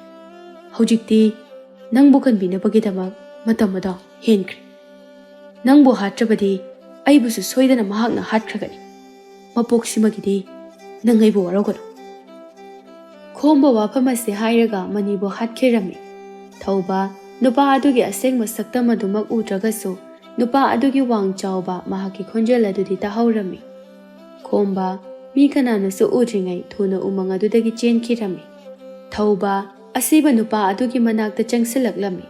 ꯍꯧꯖꯤꯛꯇꯤ ꯅꯪꯕꯨ ꯀꯟꯕꯤꯅꯕꯒꯤꯗꯃꯛ ꯃꯇꯝ ꯑꯗꯣ ꯍꯦꯟꯈ꯭ꯔꯦ꯫ ꯅꯪꯕꯨ ꯍꯥꯠꯇ꯭ꯔꯕꯗꯤ ꯑꯩꯕꯨꯁꯨ ꯁꯣꯏꯗꯅ ꯃꯍꯥꯛꯅ ꯍꯥꯠꯈ꯭ꯔꯒꯅꯤ꯫ ꯃꯄꯣꯛꯁꯤꯃꯒꯤꯗꯤ ꯅꯪ ꯑꯩꯕꯨ ꯋꯥꯔꯧꯒꯅꯨ꯫" ꯈꯣꯝꯕ ꯋꯥꯐꯝ ꯑꯁꯤ ꯍꯥꯏꯔꯒ ꯃꯅꯤꯕꯨ ꯍꯥꯠꯈꯤꯔꯝꯃꯤ꯫ ꯊꯧꯕ ꯅꯨꯄꯥ ꯑꯗꯨꯒꯤ ꯑꯁꯦꯡꯕ ꯁꯛꯇꯝ ꯑꯗꯨꯃꯛ ꯎꯗ꯭ꯔꯒꯁꯨ ꯅꯨꯄꯥ ꯑꯗꯨꯒꯤ ꯋꯥꯡ ꯆꯥꯎꯕ ꯃꯍꯥꯛꯀꯤ ꯈꯣꯟꯖꯦꯜ ꯑꯗꯨꯗꯤ ꯇꯥꯍꯧꯔꯝꯃꯤ꯫ ꯈꯣꯝꯕ ꯃꯤ ꯀꯅꯥꯅꯁꯨ ꯎꯗ꯭ꯔꯤꯉꯩ ꯊꯨꯅ ꯎꯃꯪ ꯑꯗꯨꯗꯒꯤ ꯆꯦꯟꯈꯤꯔꯝꯃꯤ꯫ ꯊꯧꯕ ꯑꯁꯤꯕ ꯅꯨꯄꯥ ꯑꯗꯨꯒꯤ ꯃꯅꯥꯛꯇ ꯆꯪꯁꯤꯜꯂꯛꯂꯝꯃꯤ꯫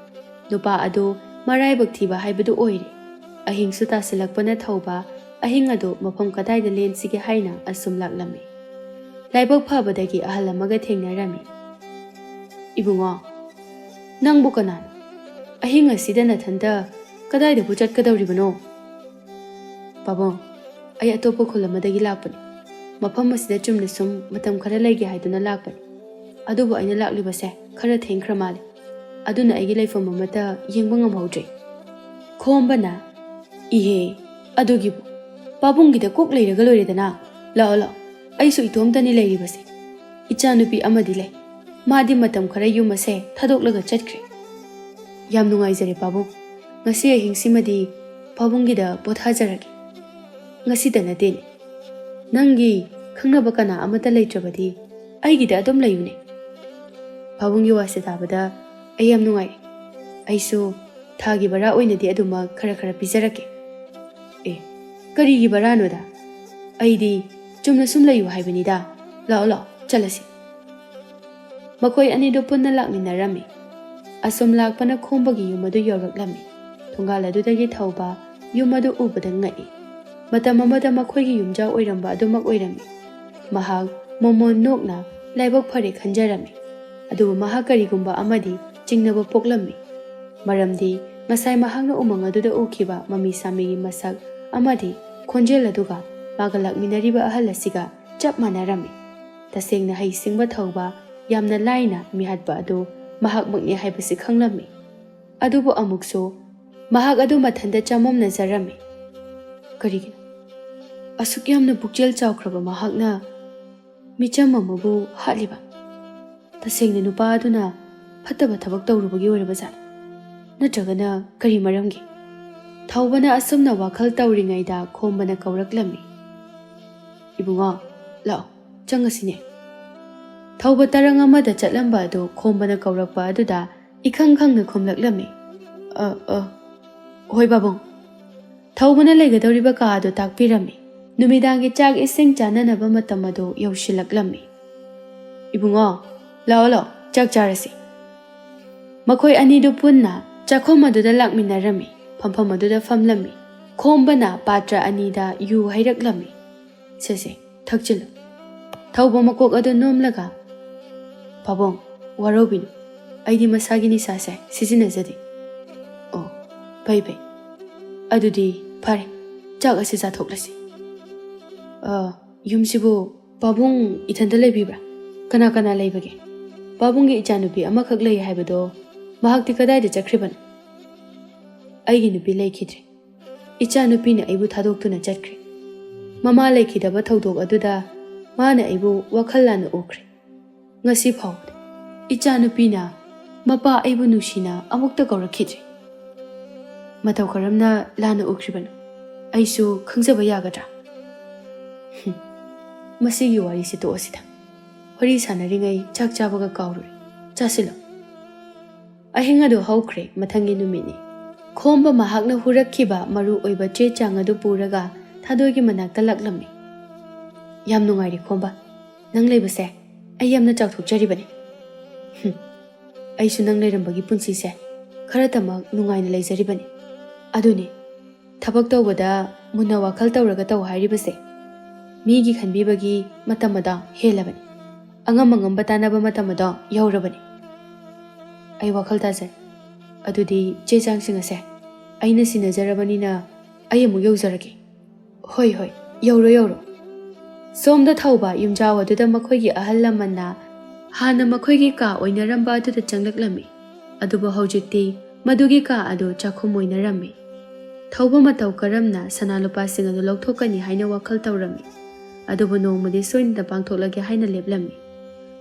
ꯅꯨꯄꯥ ꯑꯗꯨ ꯃꯔꯥꯏꯕꯛ ꯊꯤꯕ ꯍꯥꯏꯕꯗꯨ ꯑꯣꯏꯔꯦ꯫ ꯑꯍꯤꯡꯁꯨ ꯇꯥꯁꯤꯜꯂꯛꯄꯅ ꯊꯧꯕ ꯑꯍꯤꯡ ꯑꯗꯨ ꯃꯐꯝ ꯀꯗꯥꯏꯗ ꯂꯦꯟꯁꯤꯒꯦ ꯍꯥꯏꯅ ꯑꯁꯨꯝ ꯂꯥꯛꯂꯝꯃꯤ꯫ ꯂꯥꯏꯕꯛ ꯐꯕꯗꯒꯤ ꯑꯍꯜ ꯑꯃꯒ ꯊꯦꯡꯅꯔꯝꯃꯤ꯫ "ꯏꯕꯨꯡꯉꯣ, ꯅꯪꯕꯨ ꯀꯅꯥꯅꯣ? ꯑꯍꯤꯡ ꯑꯁꯤꯗ ꯅꯊꯟꯇ ꯀꯗꯥꯏꯗꯕꯨ ꯆꯠꯀꯗꯧꯔꯤꯕꯅꯣ?" "ꯄꯥꯕꯨꯡ, ꯑꯩ ꯑꯇꯣꯞꯄ ꯈꯨꯜ ꯑꯃꯗꯒꯤ ꯂꯥꯛꯄꯅꯤ꯫ ꯃꯐꯝ ꯑꯁꯤꯗ ꯆꯨꯝꯅ ꯁꯨꯝ ꯃꯇꯝ ꯈꯔ ꯂꯩꯒꯦ ꯍꯥꯏꯗꯨꯅ ꯂꯥꯛꯄꯅꯤ꯫ ꯑꯗꯨꯕꯨ ꯑꯩꯅ ꯂꯥꯛꯂꯤꯕꯁꯦ ꯈꯔ ꯊꯦꯡꯈ꯭ꯔ ꯃꯥꯜꯂꯦ꯫ ꯑꯗꯨꯅ ꯑꯩꯒꯤ ꯂꯩꯐꯝ ꯑꯃꯠꯇ ꯌꯦꯡꯕ ꯉꯝꯍꯧꯗ꯭ꯔꯦ꯫" ꯈꯣꯝꯕꯅ, "ꯏꯍꯦ, ꯑꯗꯨꯒꯤꯕꯨ ꯄꯥꯕꯨꯡꯒꯤꯗ ꯀꯣꯛ ꯂꯩꯔꯒ ꯂꯣꯏꯔꯦꯗꯅ꯫ ꯂꯥꯛꯑꯣ, ꯂꯥꯛꯑꯣ, ꯑꯩꯁꯨ ꯏꯇꯣꯝꯇꯅꯤ ꯂꯩꯔꯤꯕꯁꯦ꯫ ꯏꯆꯥꯅꯨꯄꯤ ꯑꯃꯗꯤ ꯂꯩ꯫ ꯃꯥꯗꯤ ꯃꯇꯝ ꯈꯔ ꯌꯨꯝ ꯑꯁꯦ ꯊꯥꯗꯣꯛꯂꯒ ꯆꯠꯈ꯭ꯔꯦ꯫" "ꯌꯥꯝ ꯅꯨꯡꯉꯥꯏꯖꯔꯦ ꯄꯥꯕꯨꯡ꯫ ꯉꯁꯤ ꯑꯍꯤꯡꯁꯤꯃꯗꯤ ꯄꯥꯕꯨꯡꯒꯤꯗ ꯄꯣꯊꯥꯖꯔꯒꯦ꯫ ꯉꯁꯤꯇ ꯅꯠꯇꯦꯅꯦ, ꯅꯪꯒꯤ ꯈꯪꯅꯕ ꯀꯅꯥ ꯑꯃꯠꯇ ꯂꯩꯇ꯭ꯔꯕꯗꯤ ꯑꯩꯒꯤꯗ ꯑꯗꯨꯝ ꯂꯩꯌꯨꯅꯦ꯫" ꯄꯥꯕꯨꯡꯒꯤ ꯋꯥꯁꯦ ꯇꯥꯕꯗ ꯑꯩ ꯌꯥꯝ ꯅꯨꯡꯉꯥꯏꯔꯦ꯫ "ꯑꯩꯁꯨ ꯊꯥꯒꯤ ꯚꯔꯥ ꯑꯣꯏꯅꯗꯤ ꯑꯗꯨꯃꯛ ꯈꯔ ꯈꯔ ꯄꯤꯖꯔꯛꯀꯦ꯫" "ꯑꯦ, ꯀꯔꯤꯒꯤ ꯚꯔꯥꯅꯣꯗ? ꯑꯩꯗꯤ ꯆꯨꯝꯅ ꯁꯨꯝ ꯂꯩꯌꯨ ꯍꯥꯏꯕꯅꯤꯗ꯫ ꯂꯥꯛꯑꯣ, ꯂꯥꯛꯑꯣ, ꯆꯠꯂꯁꯤ꯫" ꯃꯈꯣꯏ ꯑꯅꯤꯗꯨ ꯄꯨꯟꯅ ꯂꯥꯛꯃꯤꯟꯅꯔꯝꯃꯤ꯫ ꯑꯁꯨꯝ ꯂꯥꯛꯄꯅ ꯈꯣꯝꯕꯒꯤ ꯌꯨꯝ ꯑꯗꯨ ꯌꯧꯔꯛꯂꯝꯃꯤ꯫ ꯊꯣꯡꯒꯥꯜ ꯑꯗꯨꯗꯒꯤ ꯊꯧꯕ ꯌꯨꯝ ꯑꯗꯨ ꯎꯕꯗ ꯉꯛꯏ꯫ ꯃꯇꯝ ꯑꯃꯗ ꯃꯈꯣꯏꯒꯤ ꯌꯨꯝꯖꯥꯎ ꯑꯣꯏꯔꯝꯕ ꯑꯗꯨꯃꯛ ꯑꯣꯏꯔꯝꯃꯤ꯫ ꯃꯍꯥꯛ ꯃꯣꯃꯣꯟ ꯅꯣꯛꯅ ꯂꯥꯏꯕꯛ ꯐꯔꯦ ꯈꯟꯖꯔꯝꯃꯤ꯫ ꯑꯗꯨꯕꯨ ꯃꯍꯥꯛ ꯀꯔꯤꯒꯨꯝꯕ ꯑꯃꯗꯤ ꯆꯤꯡꯅꯕ ꯄꯣꯛꯂꯝꯃꯤ꯫ ꯃꯔꯝꯗꯤ ꯉꯁꯥꯏ ꯃꯍꯥꯛꯅ ꯎꯃꯪ ꯑꯗꯨꯗ ꯎꯈꯤꯕ ꯃꯃꯤ ꯁꯥꯃꯤꯒꯤ ꯃꯁꯛ ꯑꯃꯗꯤ ꯈꯣꯟꯖꯦꯜ ꯑꯗꯨꯒ ꯃꯥꯒ ꯂꯥꯛꯃꯤꯟꯅꯔꯤꯕ ꯑꯍꯜ ꯑꯁꯤꯒ ꯆꯞ ꯃꯥꯟꯅꯔꯝꯃꯤ꯫ ꯇꯁꯦꯡꯅ ꯍꯩꯁꯤꯡꯕ ꯊꯧꯕ ꯌꯥꯝꯅ ꯂꯥꯏꯅ ꯃꯤꯍꯥꯠꯄ ꯑꯗꯨ ꯃꯍꯥꯛꯃꯛꯅꯤ ꯍꯥꯏꯕꯁꯤ ꯈꯪꯂꯝꯃꯤ꯫ ꯑꯗꯨꯕꯨ ꯑꯃꯨꯛꯁꯨ ꯃꯍꯥꯛ ꯑꯗꯨ ꯃꯊꯟꯇ ꯆꯃꯝꯅꯖꯔꯝꯃꯤ꯫ ꯀꯔꯤꯒꯤꯅꯣ ꯑꯁꯨꯛ ꯌꯥꯝꯅ ꯄꯨꯛꯆꯦꯜ ꯆꯥꯎꯈ꯭ꯔꯕ ꯃꯍꯥꯛꯅ ꯃꯤꯆꯝ ꯑꯃꯕꯨ ꯍꯥꯠꯂꯤꯕ? ꯇꯁꯦꯡꯅ ꯅꯨꯄꯥ ꯑꯗꯨꯅ ꯐꯠꯇꯕ ꯊꯕꯛ ꯇꯧꯔꯨꯕꯒꯤ ꯑꯣꯏꯔꯕ ꯖꯥꯠꯂ? ꯅꯠꯇ꯭ꯔꯒꯅ ꯀꯔꯤ ꯃꯔꯝꯒꯤ? ꯊꯧꯕꯅ ꯑꯁꯨꯝꯅ ꯋꯥꯈꯜ ꯇꯧꯔꯤꯉꯩꯗ ꯈꯣꯝꯕꯅ ꯀꯧꯔꯛꯂꯝꯃꯤ꯫ "ꯏꯕꯨꯡꯉꯣ, ꯂꯥꯛꯑꯣ, ꯆꯪꯉꯁꯤꯅꯦ꯫" ꯊꯧꯕ ꯇꯔꯪ ꯑꯃꯗ ꯆꯠꯂꯝꯕ ꯑꯗꯨ ꯈꯣꯝꯕꯅ ꯀꯧꯔꯛꯄ ꯑꯗꯨꯗ ꯏꯈꯪ ꯈꯪꯅ ꯈꯨꯝꯂꯛꯂꯝꯃꯤ꯫ "ꯑ, ꯑ, ꯍꯣꯏ ꯄꯥꯕꯨꯡ꯫" ꯊꯧꯕꯅ ꯂꯩꯒꯗꯧꯔꯤꯕ ꯀꯥ ꯑꯗꯨ ꯇꯥꯛꯄꯤꯔꯝꯃꯤ꯫ ꯅꯨꯃꯤꯗꯥꯡꯒꯤ ꯆꯥꯛ ꯏꯁꯤꯡ ꯆꯥꯅꯅꯕ ꯃꯇꯝ ꯑꯗꯨ ꯌꯧꯁꯤꯜꯂꯛꯂꯝꯃꯤ꯫ "ꯏꯕꯨꯡꯉꯣ, ꯂꯥꯛꯑꯣ, ꯂꯥꯛꯑꯣ, ꯆꯥꯛ ꯆꯥꯔꯁꯤ꯫" ꯃꯈꯣꯏ ꯑꯅꯤꯗꯨ ꯄꯨꯟꯅ ꯆꯥꯛꯈꯨꯝ ꯑꯗꯨꯗ ꯂꯥꯛꯃꯤꯟꯅꯔꯝꯃꯤ꯫ ꯐꯝꯐꯝ ꯑꯗꯨꯗ ꯐꯝꯂꯝꯃꯤ꯫ ꯈꯣꯝꯕꯅ ꯄꯥꯇ꯭ꯔ ꯑꯅꯤꯗ ꯌꯨ ꯍꯩꯔꯛꯂꯝꯃꯤ꯫ "ꯁꯦ, ꯁꯦ, ꯊꯛꯆꯤꯜꯂꯨ꯫" ꯊꯧꯕ ꯃꯀꯣꯛ ꯑꯗꯨ ꯅꯣꯝꯂꯒ, "ꯄꯥꯕꯨꯡ, ꯋꯥꯔꯧꯕꯤꯅꯨ꯫ ꯑꯩꯗꯤ ꯃꯁꯥꯒꯤ ꯅꯤꯁꯥꯁꯦ ꯁꯤꯖꯤꯟꯅꯖꯗꯦ꯫" "ꯑꯣ, ꯐꯩ, ꯐꯩ꯫ ꯑꯗꯨꯗꯤ ꯐꯔꯦ, ꯆꯥꯛ ꯑꯁꯤ ꯆꯥꯊꯣꯛꯂꯁꯤ꯫ ꯑ, ꯌꯨꯝꯁꯤꯕꯨ ꯄꯥꯕꯨꯡ ꯏꯊꯟꯇ ꯂꯩꯕꯤꯕ꯭ꯔꯥ? ꯀꯅꯥ ꯀꯅꯥ ꯂꯩꯕꯒꯦ? ꯄꯥꯕꯨꯡꯒꯤ ꯏꯆꯥꯅꯨꯄꯤ ꯑꯃꯈꯛ ꯂꯩ ꯍꯥꯏꯕꯗꯣ, ꯃꯍꯥꯛꯇꯤ ꯀꯗꯥꯏꯗ ꯆꯠꯈ꯭ꯔꯤꯕꯅꯣ?" "ꯑꯩꯒꯤ ꯅꯨꯄꯤ ꯂꯩꯈꯤꯗ꯭ꯔꯦ꯫ ꯏꯆꯥꯅꯨꯄꯤꯅ ꯑꯩꯕꯨ ꯊꯥꯗꯣꯛꯇꯨꯅ ꯆꯠꯈ꯭ꯔꯦ꯫ ꯃꯃꯥ ꯂꯩꯈꯤꯗꯕ ꯊꯧꯗꯣꯛ ꯑꯗꯨꯗ ꯃꯥꯅ ꯑꯩꯕꯨ ꯋꯥꯈꯜ ꯂꯥꯟꯅ ꯎꯈ꯭ꯔꯦ꯫ ꯉꯁꯤ ꯐꯥꯎꯕꯗ ꯏꯆꯥꯅꯨꯄꯤꯅ ꯃꯄꯥ ꯑꯩꯕꯨ ꯅꯨꯡꯁꯤꯅ ꯑꯃꯨꯛꯇ ꯀꯧꯔꯛꯈꯤꯗ꯭ꯔꯦ꯫ ꯃꯇꯧ ꯀꯔꯝꯅ ꯂꯥꯟꯅ ꯎꯈ꯭ꯔꯤꯕꯅꯣ? ꯑꯩꯁꯨ ꯈꯪꯖꯕ ꯌꯥꯒꯗ꯭ꯔꯥ?" ꯍꯨꯝ, ꯃꯁꯤꯒꯤ ꯋꯥꯔꯤꯁꯤ ꯇꯣꯛꯑꯁꯤꯗ꯫ ꯋꯥꯔꯤ ꯁꯥꯟꯅꯔꯤꯉꯩ ꯆꯥꯛ ꯆꯥꯕꯒ ꯀꯥꯎꯔꯨꯔꯦ꯫ ꯆꯥꯁꯤꯜꯂꯣ꯫ ꯑꯍꯤꯡ ꯑꯗꯨ ꯍꯧꯈ꯭ꯔꯦ꯫ ꯃꯊꯪꯒꯤ ꯅꯨꯃꯤꯠꯅꯤ꯫ ꯈꯣꯝꯕ ꯃꯍꯥꯛꯅ ꯍꯨꯔꯛꯈꯤꯕ ꯃꯔꯨ ꯑꯣꯏꯕ ꯆꯦ ꯆꯥꯡ ꯑꯗꯨ ꯄꯨꯔꯒ ꯊꯥꯗꯣꯏꯒꯤ ꯃꯅꯥꯛꯇ ꯂꯥꯛꯂꯝꯃꯤ꯫ "ꯌꯥꯝ ꯅꯨꯡꯉꯥꯏꯔꯦ ꯈꯣꯝꯕ, ꯅꯪ ꯂꯩꯕꯁꯦ꯫ ꯑꯩ ꯌꯥꯝꯅ ꯆꯥꯎꯊꯣꯛꯆꯔꯤꯕꯅꯤ꯫" "ꯍꯨꯝ, ꯑꯩꯁꯨ ꯅꯪ ꯂꯩꯔꯝꯕꯒꯤ ꯄꯨꯟꯁꯤꯁꯦ ꯈꯔꯇꯃꯛ ꯅꯨꯡꯉꯥꯏꯅ ꯂꯩꯖꯔꯤꯕꯅꯤ꯫ ꯑꯗꯨꯅꯤ, ꯊꯕꯛ ꯇꯧꯕꯗ ꯃꯨꯟꯅ ꯋꯥꯈꯜ ꯇꯧꯔꯒ ꯇꯧ ꯍꯥꯏꯔꯤꯕꯁꯦ꯫ ꯃꯤꯒꯤ ꯈꯟꯕꯤꯕꯒꯤ ꯃꯇꯝ ꯑꯗꯣ ꯍꯦꯜꯂꯕꯅꯤ꯫ ꯑꯉꯝ ꯑꯉꯝꯕ ꯇꯥꯟꯅꯕ ꯃꯇꯝ ꯑꯗꯣ ꯌꯧꯔꯕꯅꯤ꯫ ꯑꯩ ꯋꯥꯈꯜ ꯇꯥꯖꯩ꯫ ꯑꯗꯨꯗꯤ ꯆꯦ ꯆꯥꯡꯁꯤꯡ ꯑꯁꯦ ꯑꯩꯅ ꯁꯤꯟꯅꯖꯔꯕꯅꯤꯅ ꯑꯩ ꯑꯃꯨꯛ ꯌꯧꯖꯔꯒꯦ꯫ ꯍꯣꯏ, ꯍꯣꯏ, ꯌꯧꯔꯣ, ꯌꯧꯔꯣ꯫ ꯁꯣꯝꯗ ꯊꯧꯕ ꯌꯨꯝꯖꯥꯎ ꯑꯗꯨꯗ ꯃꯈꯣꯏꯒꯤ ꯑꯍꯜ ꯂꯃꯟꯅ ꯍꯥꯟꯅ ꯃꯈꯣꯏꯒꯤ ꯀꯥ ꯑꯣꯏꯅꯔꯝꯕ ꯑꯗꯨꯗ ꯆꯪꯂꯛꯂꯝꯃꯤ꯫ ꯑꯗꯨꯕꯨ ꯍꯧꯖꯤꯛꯇꯤ ꯃꯗꯨꯒꯤ ꯀꯥ ꯑꯗꯨ ꯆꯥꯛꯈꯨꯝ ꯑꯣꯏꯅꯔꯝꯃꯤ꯫ ꯊꯧꯕ ꯃꯇꯧ ꯀꯔꯝꯅ ꯁꯅꯥ ꯂꯨꯄꯥꯁꯤꯡ ꯑꯗꯨ ꯂꯧꯊꯣꯛꯀꯅꯤ ꯍꯥꯏꯅ ꯋꯥꯈꯜ ꯇꯧꯔꯝꯃꯤ꯫ ꯑꯗꯨꯕꯨ ꯅꯣꯡꯃꯗꯤ ꯁꯣꯏꯗꯅ ꯄꯥꯡꯊꯣꯛꯂꯒꯦ ꯍꯥꯏꯅ ꯂꯦꯞꯂꯝꯃꯤ꯫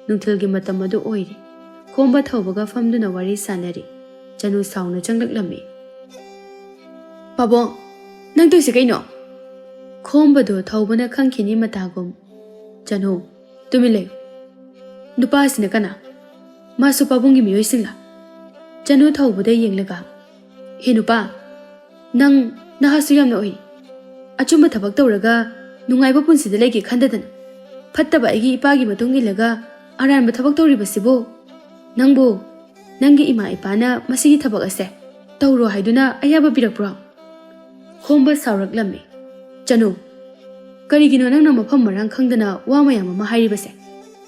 ꯅꯨꯡꯊꯤꯜꯒꯤ ꯃꯇꯝ ꯑꯗꯨ ꯑꯣꯏꯔꯤ꯫ ꯈꯣꯝꯕ ꯊꯧꯕꯒ ꯐꯝꯗꯨꯅ ꯋꯥꯔꯤ ꯁꯥꯟꯅꯔꯤ꯫ ꯆꯅꯨ ꯁꯥꯎꯅ ꯆꯪꯂꯛꯂꯝꯃꯤ꯫ "ꯄꯥꯕꯨꯡ, ꯅꯪ ꯇꯧꯏꯁꯦ ꯀꯩꯅꯣ?" ꯈꯣꯝꯕꯗꯨ ꯊꯧꯕꯅ ꯈꯪꯈꯤꯅꯤ ꯃꯇꯥꯒꯨꯝ꯫ "ꯆꯅꯨ, ꯇꯨꯃꯤꯟ ꯂꯩꯌꯨ꯫ ꯅꯨꯄꯥ ꯑꯁꯤꯅ ꯀꯅꯥ? ꯃꯥꯁꯨ ꯄꯥꯕꯨꯡꯒꯤ ꯃꯤꯑꯣꯏꯁꯤꯡꯂꯥ?" ꯆꯅꯨ ꯊꯧꯕꯗ ꯌꯦꯡꯂꯒ, "ꯍꯦ ꯅꯨꯄꯥ, ꯅꯪ ꯅꯍꯥꯁꯨ ꯌꯥꯝꯅ ꯑꯣꯏꯔꯤ꯫ ꯑꯆꯨꯝꯕ ꯊꯕꯛ ꯇꯧꯔꯒ ꯅꯨꯡꯉꯥꯏꯕ ꯄꯨꯟꯁꯤꯗ ꯂꯩꯒꯦ ꯈꯟꯗꯗꯅ ꯐꯠꯇꯕ ꯑꯩꯒꯤ ꯏꯄꯥꯒꯤ ꯃꯇꯨꯡ ꯏꯜꯂꯒ ꯑꯔꯥꯟꯕ ꯊꯕꯛ ꯇꯧꯔꯤꯕꯁꯤꯕꯨ? ꯅꯪꯕꯨ ꯅꯪꯒꯤ ꯏꯃꯥ ꯏꯄꯥꯅ ꯃꯁꯤꯒꯤ ꯊꯕꯛ ꯑꯁꯦ ꯇꯧꯔꯣ ꯍꯥꯏꯗꯨꯅ ꯑꯌꯥꯕ ꯄꯤꯔꯛꯄ꯭ꯔꯣ?" ꯈꯣꯝꯕ ꯁꯥꯎꯔꯛꯂꯝꯃꯤ꯫ "ꯆꯅꯨ, ꯀꯔꯤꯒꯤꯅꯣ ꯅꯪꯅ ꯃꯐꯝ ꯃꯔꯥꯡ ꯈꯪꯗꯅ ꯋꯥ ꯃꯌꯥꯝ ꯑꯃ ꯍꯥꯏꯔꯤꯕꯁꯦ?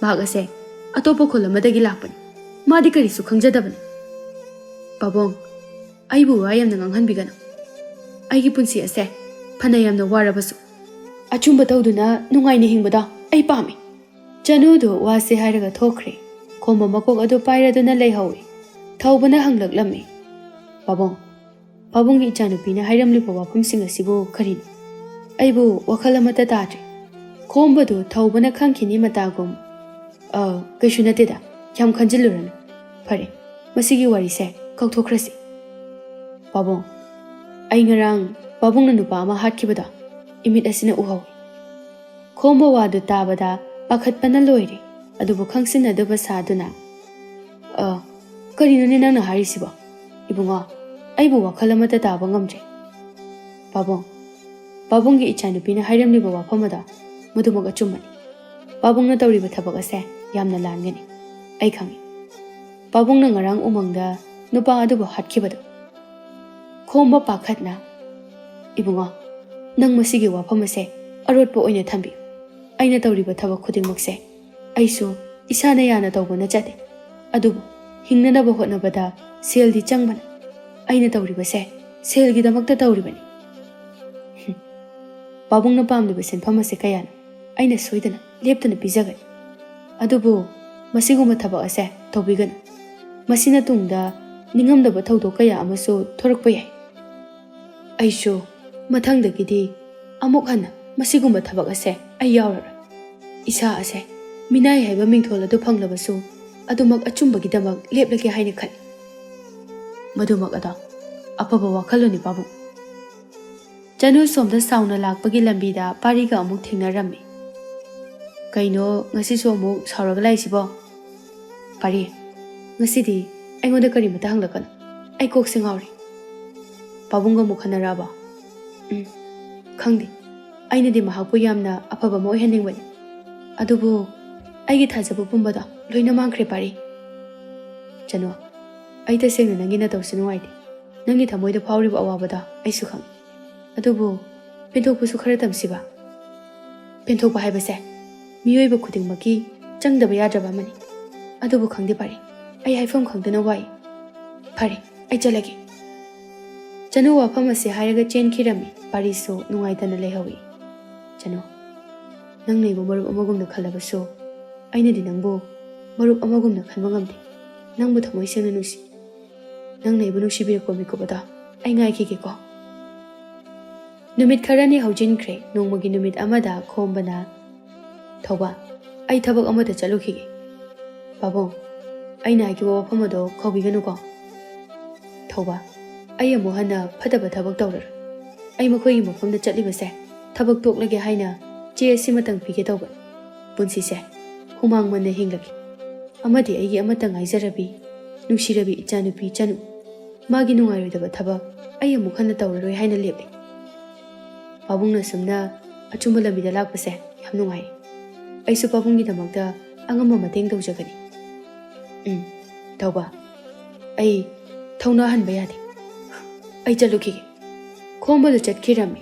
ꯃꯍꯥꯛ ꯑꯁꯦ ꯑꯇꯣꯞꯄ ꯈꯨꯜ ꯑꯃꯗꯒꯤ ꯂꯥꯛꯄꯅꯤ꯫ ꯃꯥꯗꯤ ꯀꯔꯤꯁꯨ ꯈꯪꯖꯗꯕꯅꯤ꯫" "ꯄꯥꯕꯨꯡ, ꯑꯩꯕꯨ ꯋꯥ ꯌꯥꯝꯅ ꯉꯥꯡꯍꯟꯕꯤꯒꯅꯨ꯫ ꯑꯩꯒꯤ ꯄꯨꯟꯁꯤ ꯑꯁꯦ ꯐꯅ ꯌꯥꯝꯅ ꯋꯥꯔꯕꯁꯨ ꯑꯆꯨꯝꯕ ꯇꯧꯗꯨꯅ ꯅꯨꯡꯉꯥꯏꯅ ꯍꯤꯡꯕꯗꯣ ꯑꯩ ꯄꯥꯝꯃꯤ꯫" ꯆꯅꯨꯗꯨ ꯋꯥꯁꯦ ꯍꯥꯏꯔꯒ ꯊꯣꯛꯈ꯭ꯔꯦ꯫ ꯈꯣꯝꯕ ꯃꯀꯣꯛ ꯑꯗꯨ ꯄꯥꯏꯔꯗꯨꯅ ꯂꯩꯍꯧꯏ꯫ ꯊꯧꯕꯅ ꯍꯪꯂꯛꯂꯝꯃꯤ, "ꯄꯥꯕꯨꯡ, ꯄꯥꯕꯨꯡꯒꯤ ꯏꯆꯥꯅꯨꯄꯤꯅ ꯍꯥꯏꯔꯝꯂꯤꯕ ꯋꯥꯐꯝꯁꯤꯡ ꯑꯁꯤꯕꯨ ꯀꯔꯤꯅꯣ? ꯑꯩꯕꯨ ꯋꯥꯈꯜ ꯑꯃꯠꯇ ꯇꯥꯗ꯭ꯔꯦ꯫" ꯈꯣꯝꯕꯗꯨ ꯊꯧꯕꯅ ꯈꯪꯈꯤꯅꯤ ꯃꯇꯥꯒꯨꯝ꯫ "ꯑ, ꯀꯩꯁꯨ ꯅꯠꯇꯦꯗ, ꯌꯥꯝ ꯈꯟꯖꯤꯜꯂꯨꯔꯅꯨ꯫ ꯐꯔꯦ, ꯃꯁꯤꯒꯤ ꯋꯥꯔꯤꯁꯦ ꯀꯥꯎꯊꯣꯛꯈ꯭ꯔꯁꯤ꯫ ꯄꯥꯕꯨꯡ, ꯑꯩ ꯉꯔꯥꯡ ꯄꯥꯕꯨꯡꯅ ꯅꯨꯄꯥ ꯑꯃ ꯍꯥꯠꯈꯤꯕꯗꯣ ꯏꯃꯤꯠ ꯑꯁꯤꯅ ꯎꯍꯧꯏ꯫" ꯈꯣꯝꯕ ꯋꯥꯗꯨ ꯇꯥꯕꯗ ꯄꯥꯈꯠꯄꯅ ꯂꯣꯏꯔꯦ, ꯑꯗꯨꯕꯨ ꯈꯪꯁꯤꯟꯅꯗꯕ ꯁꯥꯗꯨꯅ, "ꯑ, ꯀꯔꯤꯅꯣꯅꯦ ꯅꯪꯅ ꯍꯥꯏꯔꯤꯁꯤꯕꯣ? ꯏꯕꯨꯡꯉꯣ, ꯑꯩꯕꯨ ꯋꯥꯈꯜ ꯑꯃꯠꯇ ꯇꯥꯕ ꯉꯝꯗ꯭ꯔꯦ꯫" "ꯄꯥꯕꯨꯡ, ꯄꯥꯕꯨꯡꯒꯤ ꯏꯆꯥꯅꯨꯄꯤꯅ ꯍꯥꯏꯔꯝꯂꯤꯕ ꯋꯥꯐꯝ ꯑꯗꯣ ꯃꯗꯨꯃꯛ ꯑꯆꯨꯝꯕꯅꯤ꯫ ꯄꯥꯕꯨꯡꯅ ꯇꯧꯔꯤꯕ ꯊꯕꯛ ꯑꯁꯦ ꯌꯥꯝꯅ ꯂꯥꯟꯒꯅꯤ꯫ ꯑꯩ ꯈꯪꯏ꯫" ꯄꯥꯕꯨꯡꯅ ꯉꯔꯥꯡ ꯎꯃꯪꯗ ꯅꯨꯄꯥ ꯑꯗꯨꯕꯨ ꯍꯥꯠꯈꯤꯕꯗꯨ꯫ ꯈꯣꯝꯕ ꯄꯥꯈꯠꯅ, "ꯏꯕꯨꯡꯉꯣ, ꯅꯪ ꯃꯁꯤꯒꯤ ꯋꯥꯐꯝ ꯑꯁꯦ ꯑꯔꯣꯠꯄ ꯑꯣꯏꯅ ꯊꯝꯕꯤꯌꯨ꯫ ꯑꯩꯅ ꯇꯧꯔꯤꯕ ꯊꯕꯛ ꯈꯨꯗꯤꯡꯃꯛꯁꯦ ꯑꯩꯁꯨ ꯏꯁꯥꯅ ꯌꯥꯅ ꯇꯧꯕ ꯅꯠꯆꯗꯦ꯫ ꯑꯗꯨꯕꯨ ꯍꯤꯡꯅꯅꯕ ꯍꯣꯠꯅꯕꯗ ꯁꯦꯜꯗꯤ ꯆꯪꯕꯅ꯫ ꯑꯩꯅ ꯇꯧꯔꯤꯕꯁꯦ ꯁꯦꯜꯒꯤꯗꯃꯛꯇ ꯇꯧꯔꯤꯕꯅꯤ꯫" ꯄꯥꯕꯨꯡꯅ ꯄꯥꯝꯂꯤꯕ ꯁꯦꯟꯐꯝ ꯑꯁꯦ ꯀꯌꯥꯅꯣ ꯑꯩꯅ ꯁꯣꯏꯗꯅ ꯂꯦꯞꯇꯅ ꯄꯤꯖꯒꯅꯤ꯫ ꯑꯗꯨꯕꯨ ꯃꯁꯤꯒꯨꯝꯕ ꯊꯕꯛ ꯑꯁꯦ ꯇꯧꯕꯤꯒꯅꯨ꯫ ꯃꯁꯤꯅ ꯇꯨꯡꯗ ꯅꯤꯡꯉꯝꯗꯕ ꯊꯧꯗꯣꯛ ꯀꯌꯥ ꯑꯃꯁꯨ ꯊꯣꯔꯛꯄ ꯌꯥꯏ꯫ ꯑꯩꯁꯨ ꯃꯊꯪꯗꯒꯤꯗꯤ ꯑꯃꯨꯛ ꯍꯟꯅ ꯃꯁꯤꯒꯨꯝꯕ ꯊꯕꯛ ꯑꯁꯦ ꯑꯩ ꯌꯥꯎꯔꯔꯣꯏ꯫ ꯏꯁꯥ ꯑꯁꯦ ꯃꯤꯅꯥꯏ ꯍꯥꯏꯕ ꯃꯤꯡꯊꯣꯜ ꯑꯗꯨ ꯐꯪꯂꯕꯁꯨ ꯑꯗꯨꯃꯛ ꯑꯆꯨꯝꯕꯒꯤꯗꯃꯛ ꯂꯦꯞꯂꯒꯦ ꯍꯥꯏꯅ ꯈꯜꯂꯤ꯫ ꯃꯗꯨꯃꯛ ꯑꯗꯣ ꯑꯐꯕ ꯋꯥꯈꯜꯂꯣꯟꯅꯤ, ꯄꯥꯕꯨꯡ꯫ ꯆꯅꯨ ꯁꯣꯝꯗ ꯁꯥꯎꯅ ꯂꯥꯛꯄꯒꯤ ꯂꯝꯕꯤꯗ ꯄꯥꯔꯤꯒ ꯑꯃꯨꯛ ꯊꯦꯡꯅꯔꯝꯃꯤ꯫ "ꯀꯩꯅꯣ, ꯉꯁꯤꯁꯨ ꯑꯃꯨꯛ ꯁꯥꯎꯔꯒ ꯂꯥꯛꯏꯁꯤꯕꯣ?" "ꯄꯥꯔꯤ, ꯉꯁꯤꯗꯤ ꯑꯩꯉꯣꯟꯗ ꯀꯔꯤꯃꯇ ꯍꯪꯂꯛꯀꯅꯨ꯫ ꯑꯩ ꯀꯣꯛꯁꯦ ꯉꯥꯎꯔꯦ꯫" "ꯄꯥꯕꯨꯡꯒ ꯑꯃꯨꯛ ꯈꯟꯅꯔꯛꯑꯕꯣ?" "ꯎꯝ, ꯈꯪꯗꯦ꯫ ꯑꯩꯅꯗꯤ ꯃꯍꯥꯛꯄꯨ ꯌꯥꯝꯅ ꯑꯐꯕ ꯑꯃ ꯑꯣꯏꯍꯟꯅꯤꯡꯕꯅꯤ꯫ ꯑꯗꯨꯕꯨ ꯑꯩꯒꯤ ꯊꯥꯖꯕ ꯄꯨꯝꯕꯗꯣ ꯂꯣꯏꯅ ꯃꯥꯡꯈ꯭ꯔꯦ, ꯄꯥꯔꯤ꯫" "ꯆꯅꯨ, ꯑꯩ ꯇꯁꯦꯡꯅ ꯅꯪꯒꯤ ꯅꯇꯧꯁꯦ ꯅꯨꯡꯉꯥꯏꯇꯦ꯫ ꯅꯪꯒꯤ ꯊꯃꯣꯏꯗ ꯐꯥꯎꯔꯤꯕ ꯑꯋꯥꯕꯗꯣ ꯑꯩꯁꯨ ꯈꯪꯏ꯫ ꯑꯗꯨꯕꯨ ꯄꯦꯟꯊꯣꯛꯄꯁꯨ ꯈꯔ ꯇꯝꯁꯤꯕ?" "ꯄꯦꯟꯊꯣꯛꯄ ꯍꯥꯏꯕꯁꯦ ꯃꯤꯑꯣꯏꯕ ꯈꯨꯗꯤꯡꯃꯛꯀꯤ ꯆꯪꯗꯕ ꯌꯥꯗ꯭ꯔꯕ ꯑꯃꯅꯤ꯫ ꯑꯗꯨꯕꯨ ꯈꯪꯗꯦ, ꯄꯥꯔꯤ, ꯑꯩ ꯍꯥꯏꯐꯝ ꯈꯪꯗꯅ ꯋꯥꯏ꯫ ꯐꯔꯦ, ꯑꯩ ꯆꯠꯂꯒꯦ꯫" ꯆꯅꯨ ꯋꯥꯐꯝ ꯑꯁꯤ ꯍꯥꯏꯔꯒ ꯆꯦꯟꯈꯤꯔꯝꯃꯤ꯫ ꯄꯥꯔꯤꯁꯨ ꯅꯨꯡꯉꯥꯏꯇꯅ ꯂꯩꯍꯧꯏ꯫ "ꯆꯅꯨ, ꯅꯪꯅ ꯑꯩꯕꯨ ꯃꯔꯨꯞ ꯑꯃꯒꯨꯝꯅ ꯈꯜꯂꯕꯁꯨ ꯑꯩꯅꯗꯤ ꯅꯪꯕꯨ ꯃꯔꯨꯞ ꯑꯃꯒꯨꯝꯅ ꯈꯟꯕ ꯉꯝꯗꯦ꯫ ꯅꯪꯕꯨ ꯊꯃꯣꯏ ꯁꯦꯡꯅ ꯅꯨꯡꯁꯤ꯫ ꯅꯪꯅ ꯑꯩꯕꯨ ꯅꯨꯡꯁꯤꯕꯤꯔꯛꯄ ꯃꯤꯀꯨꯞ ꯑꯗꯣ ꯑꯩ ꯉꯥꯏꯈꯤꯒꯦꯀꯣ꯫" ꯅꯨꯃꯤꯠ ꯈꯔꯅꯤ ꯍꯧꯖꯤꯟꯈ꯭ꯔꯦ꯫ ꯅꯣꯡꯃꯒꯤ ꯅꯨꯃꯤꯠ ꯑꯃꯗ ꯈꯣꯝꯕꯅ, "ꯊꯧꯕ, ꯑꯩ ꯊꯕꯛ ꯑꯃꯗ ꯆꯠꯂꯨꯈꯤꯒꯦ꯫" "ꯄꯥꯕꯨꯡ, ꯑꯩꯅ ꯍꯥꯏꯈꯤꯕ ꯋꯥꯐꯝ ꯑꯗꯣ ꯀꯥꯎꯕꯤꯒꯅꯨꯀꯣ꯫" "ꯊꯧꯕ, ꯑꯩ ꯑꯃꯨꯛ ꯍꯟꯅ ꯐꯠꯇꯕ ꯊꯕꯛ ꯇꯧꯔꯔꯣꯏ꯫ ꯑꯩ ꯃꯈꯣꯏꯒꯤ ꯃꯐꯝꯗ ꯆꯠꯂꯤꯕꯁꯦ ꯊꯕꯛ ꯇꯣꯛꯂꯒꯦ ꯍꯥꯏꯅ ꯆꯦ ꯑꯁꯤꯃꯇꯪ ꯄꯤꯒꯦ ꯇꯧꯕꯅꯤ꯫ ꯄꯨꯟꯁꯤꯁꯦ ꯍꯨꯃꯥꯡ ꯃꯟꯅ ꯍꯤꯡꯂꯒꯦ꯫ ꯑꯃꯗꯤ ꯑꯩꯒꯤ ꯑꯃꯠꯇ ꯉꯥꯏꯖꯔꯕꯤ, ꯅꯨꯡꯁꯤꯔꯕꯤ ꯏꯆꯥꯅꯨꯄꯤ ꯆꯅꯨ, ꯃꯥꯒꯤ ꯅꯨꯡꯉꯥꯏꯔꯣꯏꯗꯕ ꯊꯕꯛ ꯑꯩ ꯑꯃꯨꯛ ꯍꯟꯅ ꯇꯧꯔꯔꯣꯏ ꯍꯥꯏꯅ ꯂꯦꯞꯂꯦ꯫" "ꯄꯥꯕꯨꯡꯅ ꯑꯁꯨꯝꯅ ꯑꯆꯨꯝꯕ ꯂꯝꯕꯤꯗ ꯂꯥꯛꯄꯁꯦ ꯌꯥꯝ ꯅꯨꯡꯉꯥꯏ꯫ ꯑꯩꯁꯨ ꯄꯥꯕꯨꯡꯒꯤꯗꯃꯛꯇ ꯑꯉꯝꯕ ꯃꯇꯦꯡ ꯇꯧꯖꯒꯅꯤ꯫" "ꯎꯝ, "ꯊꯧꯕ, ꯑꯩ ꯊꯧꯅꯥ ꯍꯟꯕ ꯌꯥꯗꯦ꯫ ꯑꯩ ꯆꯠꯂꯨꯈꯤꯒꯦ꯫" ꯈꯣꯝꯕꯗꯨ ꯆꯠꯈꯤꯔꯝꯃꯤ꯫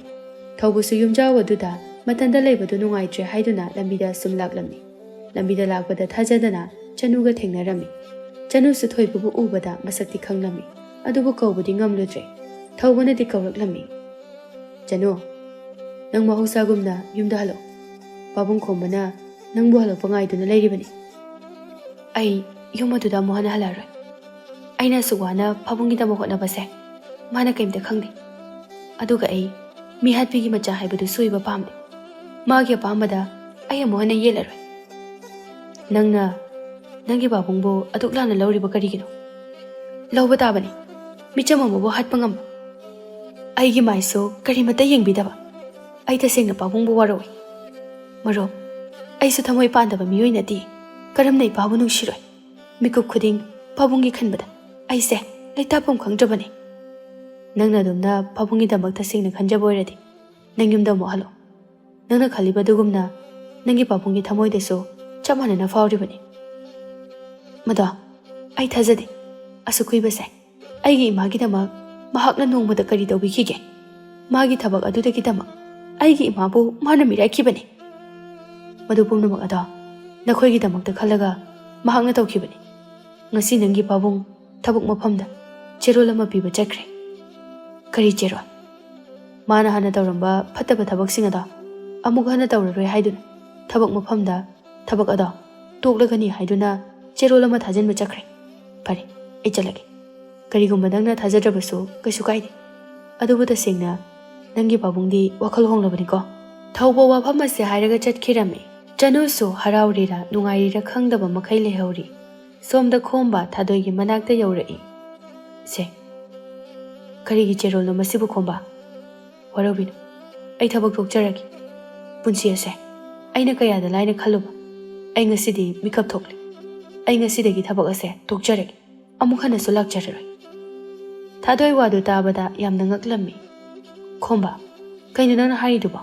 ꯊꯧꯕꯁꯨ ꯌꯨꯝꯖꯥꯎ ꯑꯗꯨꯗ ꯃꯊꯟꯇ ꯂꯩꯕꯗꯨ ꯅꯨꯡꯉꯥꯏꯇ꯭ꯔꯦ ꯍꯥꯏꯗꯨꯅ ꯂꯝꯕꯤꯗ ꯁꯨꯝ ꯂꯥꯛꯂꯝꯃꯤ꯫ ꯂꯝꯕꯤꯗ ꯂꯥꯛꯄꯗ ꯊꯥꯖꯗꯅ ꯆꯅꯨꯒ ꯊꯦꯡꯅꯔꯝꯃꯤ꯫ ꯆꯅꯨꯁꯨ ꯊꯣꯏꯕꯕꯨ ꯎꯕꯗ ꯃꯁꯛꯇꯤ ꯈꯪꯂꯝꯃꯤ, ꯑꯗꯨꯕꯨ ꯀꯧꯕꯗꯤ ꯉꯝꯂꯨꯗ꯭ꯔꯦ꯫ ꯊꯧꯕꯅꯗꯤ ꯀꯧꯔꯛꯂꯝꯃꯤ, "ꯆꯅꯨ, ꯅꯪ ꯃꯍꯧꯁꯥꯒꯨꯝꯅ ꯌꯨꯝꯗ ꯍꯜꯂꯛꯑꯣ꯫ ꯄꯥꯕꯨꯡ ꯈꯣꯝꯕꯅ ꯅꯪꯕꯨ ꯍꯜꯂꯛꯄ ꯉꯥꯏꯗꯨꯅ ꯂꯩꯔꯤꯕꯅꯤ꯫" "ꯑꯩ ꯌꯨꯝ ꯑꯗꯨꯗ ꯑꯃꯨꯛ ꯍꯟꯅ ꯍꯜꯂꯛꯑꯔꯣꯏ꯫ ꯑꯩꯅ ꯑꯁꯨꯛ ꯋꯥꯅ ꯄꯥꯕꯨꯡꯒꯤꯗꯃꯛ ꯍꯣꯠꯅꯕꯁꯦ ꯃꯥꯅ ꯀꯩꯝꯇ ꯈꯪꯗꯦ꯫ ꯑꯗꯨꯒ ꯑꯩ ꯃꯤꯍꯥꯠꯄꯤꯒꯤ ꯃꯆꯥ ꯍꯥꯏꯕꯗꯨ ꯁꯣꯏꯕ ꯄꯥꯝꯗꯦ꯫ ꯃꯥꯒꯤ ꯑꯄꯥꯝꯕꯗ ꯑꯩ ꯑꯃꯨꯛ ꯍꯟꯅ ꯌꯦꯠꯂꯔꯣꯏ꯫" "ꯅꯪꯅ ꯅꯪꯒꯤ ꯄꯥꯕꯨꯡꯕꯨ ꯑꯗꯨꯛ ꯂꯥꯟꯅ ꯂꯧꯔꯤꯕ ꯀꯔꯤꯒꯤꯅꯣ?" "ꯂꯧꯕ ꯇꯥꯕꯅꯤ, ꯃꯤꯆꯝ ꯑꯃꯕꯨ ꯍꯥꯠꯄ ꯉꯝꯕ꯫ ꯑꯩꯒꯤ ꯃꯥꯏꯁꯨ ꯀꯔꯤꯃꯠꯇ ꯌꯦꯡꯕꯤꯗꯕ꯫ ꯑꯩ ꯇꯁꯦꯡꯅ ꯄꯥꯕꯨꯡꯕꯨ ꯋꯥꯔꯧꯏ꯫ ꯃꯔꯨꯞ, ꯑꯩꯁꯨ ꯊꯃꯣꯏ ꯄꯥꯟꯗꯕ ꯃꯤꯑꯣꯏ ꯅꯠꯇꯦ꯫ ꯀꯔꯝꯅ ꯏꯄꯥꯕꯨ ꯅꯨꯡꯁꯤꯔꯣꯏ? ꯃꯤꯀꯨꯞ ꯈꯨꯗꯤꯡ ꯄꯥꯕꯨꯡꯒꯤ ꯈꯟꯕꯗ ꯑꯩꯁꯦ ꯂꯩꯇꯥꯐꯝ ꯈꯪꯗ꯭ꯔꯕꯅꯤ꯫ ꯅꯪꯅ ꯑꯗꯨꯝꯅ ꯄꯥꯕꯨꯡꯒꯤꯗꯃꯛ ꯇꯁꯦꯡꯅ ꯈꯟꯖꯕ ꯑꯣꯏꯔꯗꯤ ꯅꯪ ꯌꯨꯝꯗ ꯑꯃꯨꯛ ꯍꯜꯂꯣ꯫ ꯅꯪꯅ ꯈꯜꯂꯤꯕ ꯑꯗꯨꯒꯨꯝꯅ ꯅꯪꯒꯤ ꯄꯥꯕꯨꯡꯒꯤ ꯊꯃꯣꯏꯗꯁꯨ ꯆꯞ ꯃꯥꯟꯅꯅ ꯐꯥꯎꯔꯤꯕꯅꯤ꯫" "ꯃꯗꯣ, ꯑꯩ ꯊꯥꯖꯗꯦ꯫ ꯑꯁꯨꯛ ꯀꯨꯏꯕꯁꯦ ꯑꯩꯒꯤ ꯏꯃꯥꯒꯤꯗꯃꯛ ꯃꯍꯥꯛꯅ ꯅꯣꯡꯃꯗ ꯀꯔꯤ ꯇꯧꯕꯤꯈꯤꯒꯦ? ꯃꯥꯒꯤ ꯊꯕꯛ ꯑꯗꯨꯗꯒꯤꯗꯃꯛ ꯑꯩꯒꯤ ꯏꯃꯥꯕꯨ ꯃꯥꯅ ꯃꯤꯔꯥꯏꯈꯤꯕꯅꯤ꯫ ꯃꯗꯨ ꯄꯨꯝꯅꯃꯛ ꯑꯗꯣ ꯅꯈꯣꯏꯒꯤꯗꯃꯛꯇ ꯈꯜꯂꯒ ꯃꯍꯥꯛꯅ ꯇꯧꯈꯤꯕꯅꯤ꯫ ꯉꯁꯤ ꯅꯪꯒꯤ ꯄꯥꯕꯨꯡ ꯊꯕꯛ ꯃꯐꯝꯗ ꯆꯦꯔꯣꯜ ꯑꯃ ꯄꯤꯕ ꯆꯠꯈ꯭ꯔꯦ꯫" "ꯀꯔꯤ ꯆꯦꯔꯣꯜ?" "ꯃꯥꯅ ꯍꯥꯟꯅ ꯇꯧꯔꯝꯕ ꯐꯠꯇꯕ ꯊꯕꯛꯁꯤꯡ ꯑꯗꯣ ꯑꯃꯨꯛ ꯍꯟꯅ ꯇꯧꯔꯔꯣꯏ ꯍꯥꯏꯗꯨꯅ ꯊꯕꯛ ꯃꯐꯝꯗ ꯊꯕꯛ ꯑꯗꯣ ꯇꯣꯛꯂꯒꯅꯤ ꯍꯥꯏꯗꯨꯅ ꯆꯦꯔꯣꯜ ꯑꯃ ꯊꯥꯖꯤꯟꯕ ꯆꯠꯈ꯭ꯔꯦ꯫ ꯐꯔꯦ, ꯑꯩ ꯆꯠꯂꯒꯦ꯫ ꯀꯔꯤꯒꯨꯝꯕ ꯅꯪꯅ ꯊꯥꯖꯗ꯭ꯔꯕꯁꯨ ꯀꯩꯁꯨ ꯀꯥꯏꯗꯦ꯫ ꯑꯗꯨꯕꯨ ꯇꯁꯦꯡꯅ ꯅꯪꯒꯤ ꯄꯥꯕꯨꯡꯗꯤ ꯋꯥꯈꯜ ꯍꯣꯡꯂꯕꯅꯤꯀꯣ꯫" ꯊꯧꯕ ꯋꯥꯐꯝ ꯑꯁꯤ ꯍꯥꯏꯔꯒ ꯆꯠꯈꯤꯔꯝꯃꯤ꯫ ꯆꯅꯨꯁꯨ ꯍꯔꯥꯎꯔꯤꯔꯥ ꯅꯨꯡꯉꯥꯏꯔꯤꯔꯥ ꯈꯪꯗꯕ ꯃꯈꯩ ꯂꯩꯍꯧꯔꯤ꯫ ꯁꯣꯝꯗ ꯈꯣꯝꯕ ꯊꯥꯗꯣꯏꯒꯤ ꯃꯅꯥꯛꯇ ꯌꯧꯔꯛꯏ꯫ "ꯁꯦ, ꯀꯔꯤꯒꯤ ꯆꯦꯔꯣꯜꯅꯣ ꯃꯁꯤꯕꯨ, ꯈꯣꯝꯕ? ꯋꯥꯔꯧꯕꯤꯅꯨ, ꯑꯩ ꯊꯕꯛ ꯇꯣꯛꯆꯔꯒꯦ꯫ ꯄꯨꯟꯁꯤ ꯑꯁꯦ ꯑꯩꯅ ꯀꯌꯥꯗ ꯂꯥꯏꯅ ꯈꯜꯂꯨꯕ꯫ ꯑꯩ ꯉꯁꯤꯗꯤ ꯃꯤꯀꯞ ꯊꯣꯛꯂꯦ꯫ ꯑꯩ ꯉꯁꯤꯗꯒꯤ ꯊꯕꯛ ꯑꯁꯦ ꯇꯣꯛꯆꯔꯒꯦ꯫ ꯑꯃꯨꯛ ꯍꯟꯅꯁꯨ ꯂꯥꯛꯆꯔꯔꯣꯏ꯫" ꯊꯥꯗꯣꯏ ꯋꯥꯗꯨ ꯇꯥꯕꯗ ꯌꯥꯝꯅ ꯉꯛꯂꯝꯃꯤ꯫ "ꯈꯣꯝꯕ, ꯀꯩꯅꯣ ꯅꯪꯅ ꯍꯥꯏꯔꯤꯗꯨꯕꯣ?